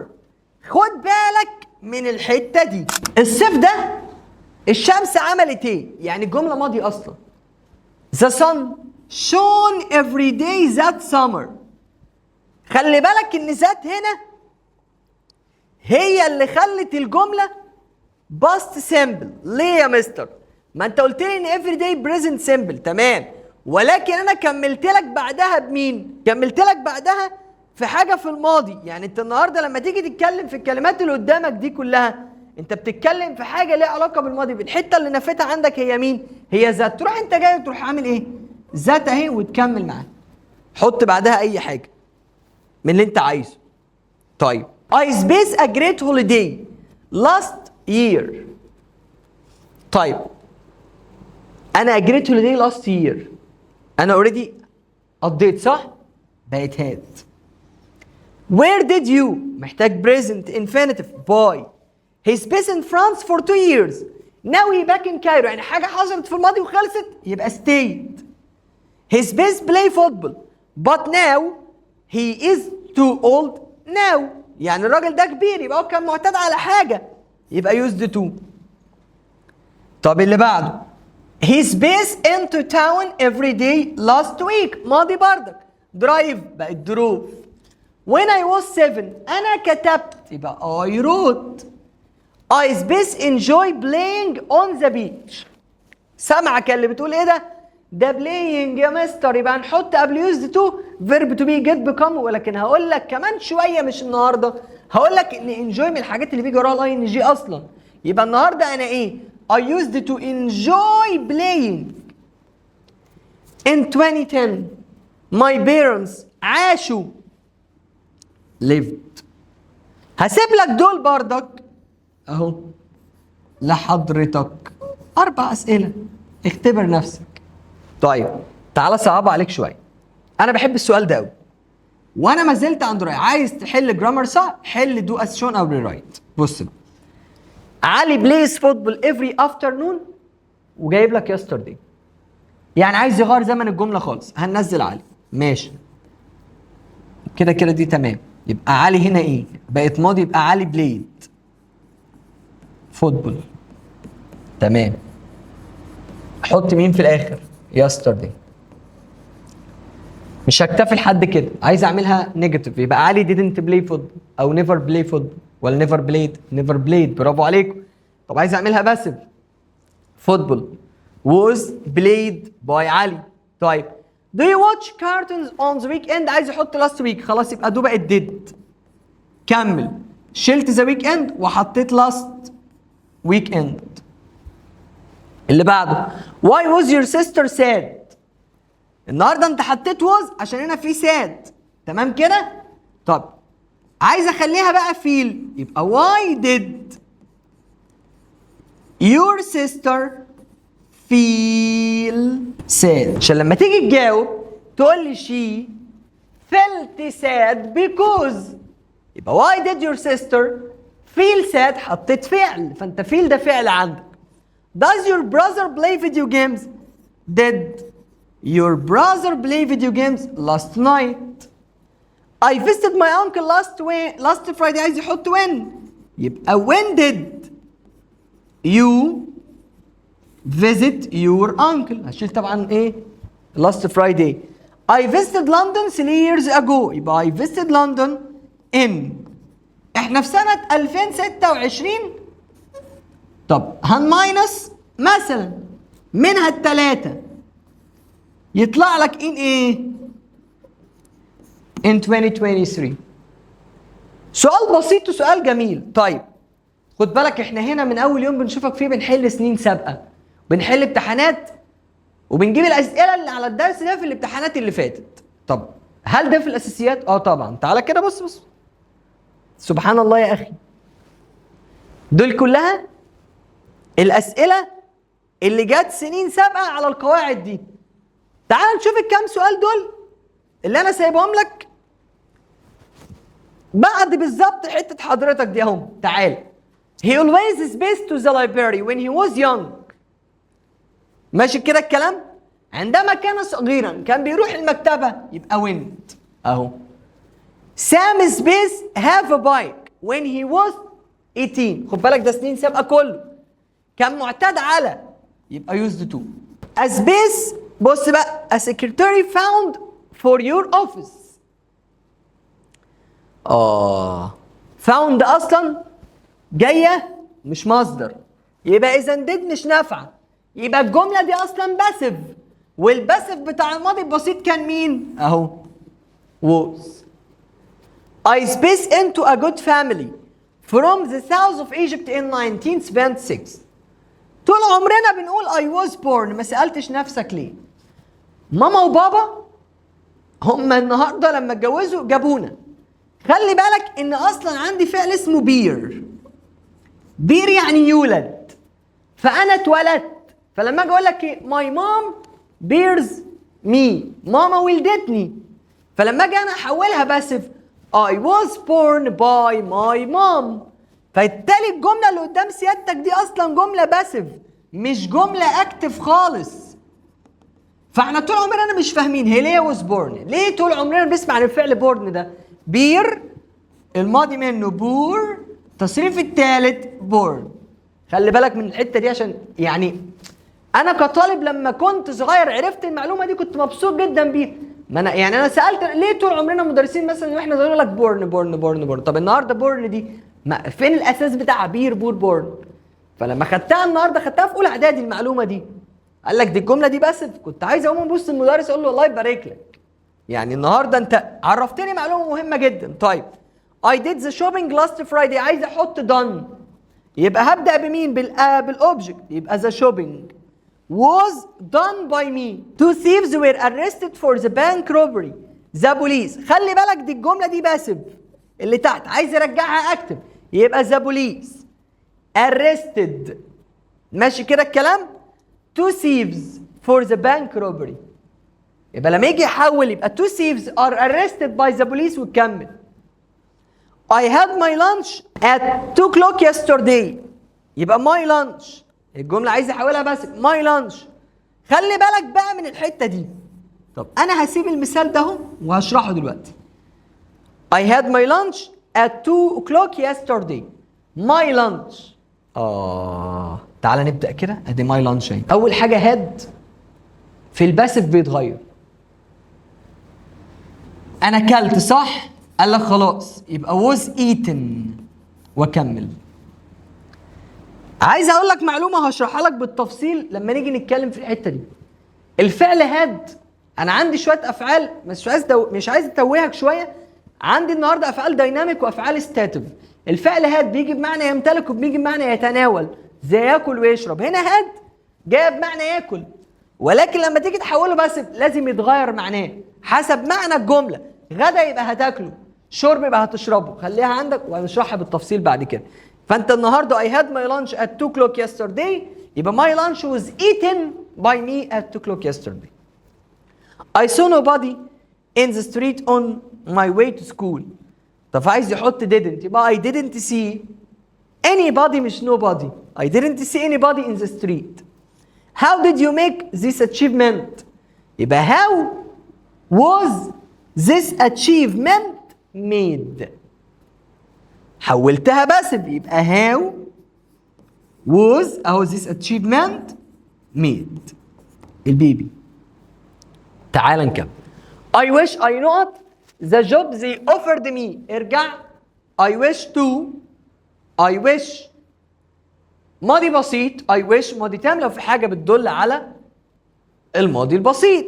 خد بالك من الحتة دي، الصيف ده الشمس عملت ايه؟ يعني الجملة ماضي اصلا. The sun shone every day that summer. خلي بالك ان that هنا هي اللي خلت الجملة past simple. ليه يا مستر؟ ما انت قلت لي ان every day present simple. تمام، ولكن انا كملت لك بعدها بمين؟ كملت لك بعدها في حاجة في الماضي. يعني انت النهارده لما تيجي تتكلم في الكلمات اللي قدامك دي كلها، انت بتتكلم في حاجة ليها علاقة بالماضي. بالحتة اللي نفتها عندك هي مين؟ هي that. تروح انت جاي تروح عامل ايه؟ that اهي وتكمل معاها، حط بعدها اي حاجة من اللي انت عايزه. طيب، I space a great holiday last year. طيب، انا a great holiday last year، انا already قضيت، صح؟ بقت had. Where did you محتاج present infinitive buy. He space in France for 2 years، now he back in Cairo. يعني حاجة حصلت في الماضي وخلصت، يبقى stayed. He space play football but now he is too old now. يعني الراجل ده كبير، يبقى هو كان معتاد على حاجة، يبقى used to. طب اللي بعده، He space into town every day last week. ماضي بردك، drive بقت drove. When I was 7 أنا كتبت، يبقى I wrote. I space enjoy playing on the beach. سامعك اللي بتقول ايه ده؟ ده playing يا مستر، يبقى هنحط قبل used to verb to be، get، become. ولكن هقول لك كمان شويه، مش النهارده، هقول لك ان enjoy من الحاجات اللي بيجي وراها ال ing اصلا. يبقى النهارده انا ايه؟ I used to enjoy playing. In 2010 my parents عاشوا، lived. هسيب لك دول بردك اهو لحضرتك، اربع اسئله، اختبر نفسك. طيب، تعالى صعب عليك شويه. انا بحب السؤال ده قوي وانا ما زلت عند رايي، عايز تحل grammar صح حل do as shown او rewrite. بص بقى، علي plays football every afternoon وجايب لك yesterday، يعني عايز يغير زمن الجملة خالص. هننزل علي، ماشي، كده كده دي تمام. يبقى علي هنا ايه؟ بقت ماضي، يبقى علي played football. تمام، احط مين في الاخر؟ yesterday. مش هكتفي لحد كده، عايز اعملها negative، يبقى علي didn't play football او never play football ولا never played؟ never played، برافو عليكم. طب عايز اعملها passive، football was played by علي. طيب، do you watch cartoons on the weekend؟ عايز يحط last week، خلاص يبقى do بقت did. كمل، شلت the weekend وحطيت last weekend. اللي بعده، why was your sister sad؟ النهارده انت حطيت was عشان هنا في sad، تمام كده؟ طب عايز اخليها بقى feel، يبقى why did your sister feel sad؟ عشان لما تيجي تجاوب تقول لي she felt sad because. يبقى why did your sister feel sad؟ حطيت فعل، فانت feel ده فعل عندك. Does your brother play video games؟ Did your brother play video games last night؟ I visited my uncle last Friday. عايز يحط when، يبقى when did you visit your uncle؟ هشيل طبعا ايه؟ last Friday. I visited London 3 years ago، يبقى I visited London in، احنا في سنة 2026. طب هن minus مثلا منها التلاتة، يطلع لك in ايه؟ in 2023. سؤال بسيط وسؤال جميل. طيب، خد بالك، احنا هنا من اول يوم بنشوفك فيه بنحل سنين سابقه، بنحل امتحانات وبنجيب الاسئلة اللي على الدرس ده في الامتحانات اللي فاتت. طب هل ده في الاساسيات؟ اه طبعا. تعالى كده، بص بص، سبحان الله يا اخي، دول كلها الاسئلة اللي جت سنين سابقه على القواعد دي. تعال نشوف الكام سؤال دول اللي انا سايبهم لك بعد بالظبط حتة حضرتك دي اهم. تعال، He always space to the library when he was young. ماشي كده الكلام؟ عندما كان صغيرا كان بيروح المكتبة، يبقى went اهو. Sam space have a bike when he was 18. خد بالك، ده سنين سابقة كله. كان معتاد على، يبقى used to. A space، بص بقى، a secretary found for your office. Found اصلا جاية مش مصدر، يبقى اذا did مش نافعه، يبقى الجملة دي اصلا passive، وال passive بتاع الماضي البسيط كان مين؟ اهو، was. I space into a good family from the south of Egypt in 1976. طول عمرنا بنقول I was born، ما سألتش نفسك ليه؟ ماما وبابا هم النهارده لما اتجوزوا جابونا. خلي بالك ان اصلا عندي فعل اسمه bear. bear يعني يولد، فانا اتولدت. فلما اجي اقول لك ايه؟ my mom bears me، ماما ولدتني. فلما اجي انا احولها passive، I was born by my mom. فبالتالي الجملة اللي قدام سيادتك دي اصلا جملة passive، مش جملة active خالص. فاحنا طول عمرنا مش فاهمين هي ليه was born. ليه طول عمرنا بنسمع عن الفعل born ده؟ bear، الماضي منه bore، التصريف الثالث born. خلي بالك من الحتة دي، عشان يعني انا كطالب لما كنت صغير عرفت المعلومة دي كنت مبسوط جدا بيها. ما انا يعني انا سالت ليه طول عمرنا مدرسين مثلا واحنا صغيرين يقول لك born born born born. طب النهارده born دي ما فين الاساس بتاعها؟ bear bore born. فلما خدتها النهارده، خدتها في اولى اعدادي المعلومة دي، قال لك دي الجملة دي passive. كنت عايز اقوم ابص المدرس اقول له الله يبارك لك، يعني النهارده انت عرفتني معلومة مهمة جدا. طيب، I did the shopping last Friday. عايز احط done، يبقى هبدا بمين؟ بال object، يبقى the shopping was done by me. Two thieves were arrested for the bank robbery. The police، خلي بالك، دي الجملة دي passive اللي تحت، عايز ارجعها active، يبقى the police arrested، ماشي كده الكلام؟ two thieves for the bank robbery. يبقى لما يجي يحول يبقى two thieves are arrested by the police وتكمل. I had my lunch at 2 o'clock yesterday. يبقى my lunch، الجملة عايز احولها passive، my lunch. خلي بالك بقى من الحتة دي. طب انا هسيب المثال ده اهو وهشرحه دلوقتي. I had my lunch at 2 o'clock yesterday. My lunch، تعالى نبدأ كده. ادي my lunch اهي. اول حاجة، had في ال passive بيتغير. انا اكلت، صح؟ قال لك خلاص، يبقى was eaten واكمل. عايز اقول لك معلومة هشرحها لك بالتفصيل لما نيجي نتكلم في الحتة دي. الفعل had، انا عندي شوية افعال، مش عايز اتوهك شويه. عندي النهارده افعال dynamic وافعال stative. الفعل had بيجي بمعنى يمتلك وبيجي بمعنى يتناول، زي ياكل ويشرب. هنا had جاية بمعنى ياكل، ولكن لما تيجي تحوله passive لازم يتغير معناه حسب معنى الجمله. غدا يبقى هتاكله، شرب يبقى هتشربه. خليها عندك وهنشرحها بالتفصيل بعد كده. فانت النهارده I had my lunch at 2 o'clock yesterday، يبقى my lunch was eaten by me at 2 o'clock yesterday. I saw nobody in the street on my way to school. طب عايز يحط didn't، يبقى I didn't see anybody مش nobody. I didn't see anybody in the street. How did you make this achievement؟ يبقى how was this achievement made؟ حولتها passive، يبقى how was اهو this achievement made، ال PP. تعال نكمل. I wish I not the job they offered me. ارجع، I wish to، I wish ماضي بسيط، I wish ماضي تام لو في حاجة بتدل على الماضي البسيط.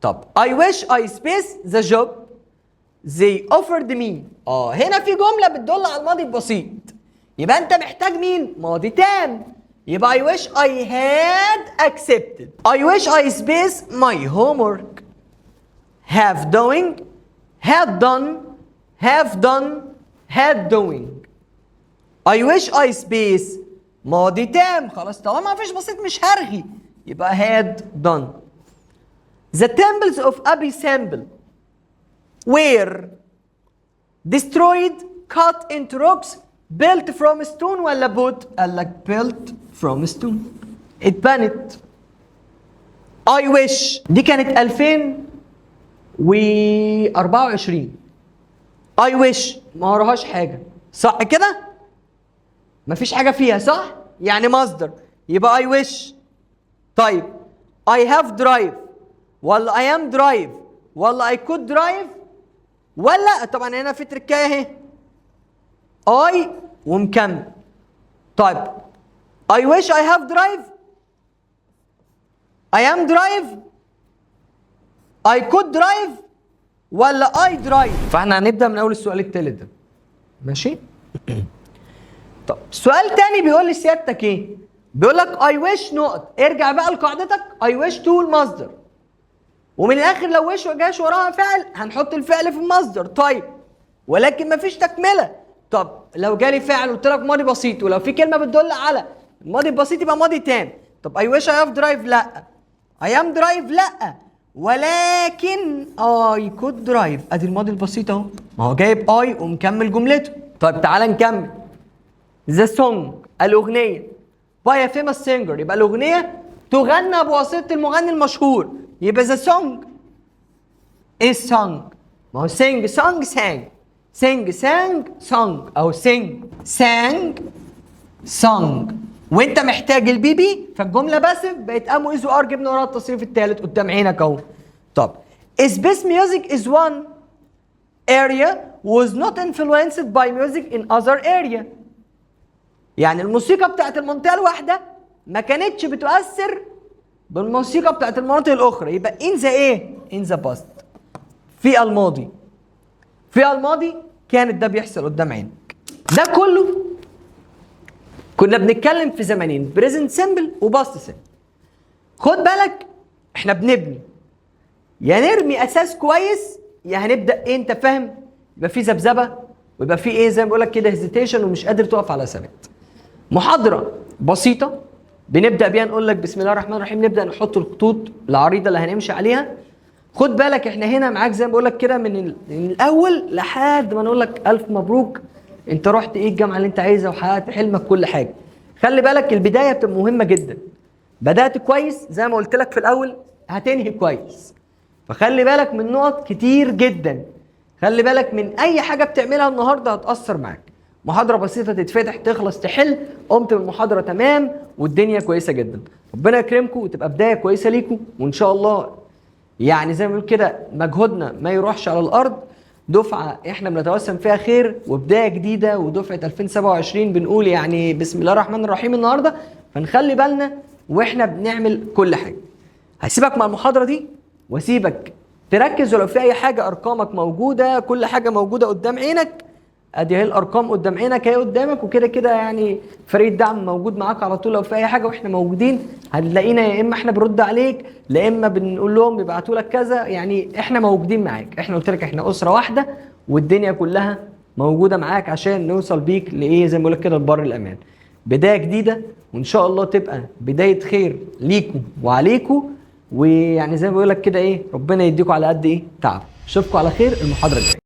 طب I wish I space the job they offered me. هنا في جملة بتدل على الماضي البسيط، يبقى انت محتاج مين؟ ماضي تام. يبقى I wish I had accepted. I wish I space my homework. have doing، had done، have done، had doing. I wish I space ماضي تام، خلاص طالما ما فيش بسيط مش هرغي، يبقى had done. The temples of Abu Simbel were destroyed، cut into rocks، built from stone ولا bought؟ قال لك built from stone، اتبنت. I wish، دي كانت 2024. I wish ما وراهاش حاجة، صح كده؟ مفيش حاجة فيها، صح؟ يعني مصدر، يبقى I wish. طيب I have drive ولا I am drive ولا I could drive ولا، طبعا هنا في تركايه اهي، I ومكمل. طيب I wish I have drive، I am drive، I could drive ولا I drive؟ فاحنا هنبدأ من اول السؤال التالت ده، ماشي؟ طب سؤال تاني بيقول لي سيادتك ايه؟ بيقول لك I wish نقط. ارجع بقى لقاعدتك، I wish to المصدر، ومن الاخر لو wish وجاش وراها فعل هنحط الفعل في المصدر. طيب ولكن مفيش تكمله. طب لو جالي فعل قلت لك ماضي بسيط، ولو في كلمة بتدل على الماضي البسيط يبقى ماضي تام. طب I wish I have drive، لا. I am drive، لا. ولكن I could drive، ادي الماضي البسيط اهو، ما هو جايب I ومكمل جملته. طيب تعالى نكمل. The song الأغنية by a famous singer، يبقى الأغنية تغنى بواسطة المغني المشهور، يبقى the song is sung. ما هو sing sung sang، sing sang sung، أو sing sang sung. وانت محتاج ال PP، فالجملة passive بقت am و is و are، جبنا وراها التصريف الثالث قدام عينك اهو. طب space music is one area was not influenced by music in other area. يعني الموسيقى بتاعت المنطقة الواحدة ما كانتش بتؤثر بالموسيقى بتاعت المناطق الأخرى، يبقى in the ايه؟ in the past، في الماضي. في الماضي كانت ده بيحصل قدام عينك. ده كله كنا بنتكلم في زمانين، present simple و past simple. خد بالك احنا بنبني، يا نرمي اساس كويس يا هنبدا ايه، انت فاهم؟ يبقى في ذبذبة ويبقى في ايه زي ما بقول لك كده hesitation ومش قادر تقف على ثبات. محاضرة بسيطة بنبدا بيها، نقول لك بسم الله الرحمن الرحيم، نبدا نحط الخطوط العريضة اللي هنمشي عليها. خد بالك احنا هنا معاك زي ما بقول لك كده من الاول لحد ما نقول لك الف مبروك، انت رحت ايه الجامعة اللي انت عايزها وحققت حلمك كل حاجة. خلي بالك البداية بتبقى مهمة جدا. بدات كويس زي ما قلت لك في الاول هتنهي كويس. فخلي بالك من نقط كتير جدا، خلي بالك من اي حاجة بتعملها النهارده هتاثر معاك. محاضرة بسيطة تتفتح تخلص تحل، قمت بالمحاضره تمام والدنيا كويسة جدا. ربنا يكرمكم وتبقى بداية كويسة ليكم، وان شاء الله يعني زي ما بنقول كده مجهودنا ما يروحش على الارض. دفعه احنا بنتوسم فيها خير وبداية جديده، ودفعه 2027 بنقول يعني بسم الله الرحمن الرحيم النهارده. فنخلي بالنا واحنا بنعمل كل حاجة. هسيبك مع المحاضرة دي واسيبك تركز، ولو في اي حاجة ارقامك موجودة، كل حاجة موجودة قدام عينك. ادي اهي الارقام قدام عينك اهي قدامك، وكده كده يعني فريق الدعم موجود معاك على طول لو في اي حاجه، واحنا موجودين هتلاقينا، يا اما احنا بنرد عليك لا اما بنقول لهم يبعتوا لك كذا، يعني احنا موجودين معاك. احنا قلت لك احنا اسره واحدة والدنيا كلها موجودة معاك عشان نوصل بيك لايه زي ما بقول لك كده لبر الامان. بداية جديدة وان شاء الله تبقى بداية خير ليكم وعليكم، ويعني زي ما بقول لك كده ايه ربنا يديكم على قد ايه تعب. اشوفكم على خير المحاضرة الجاية.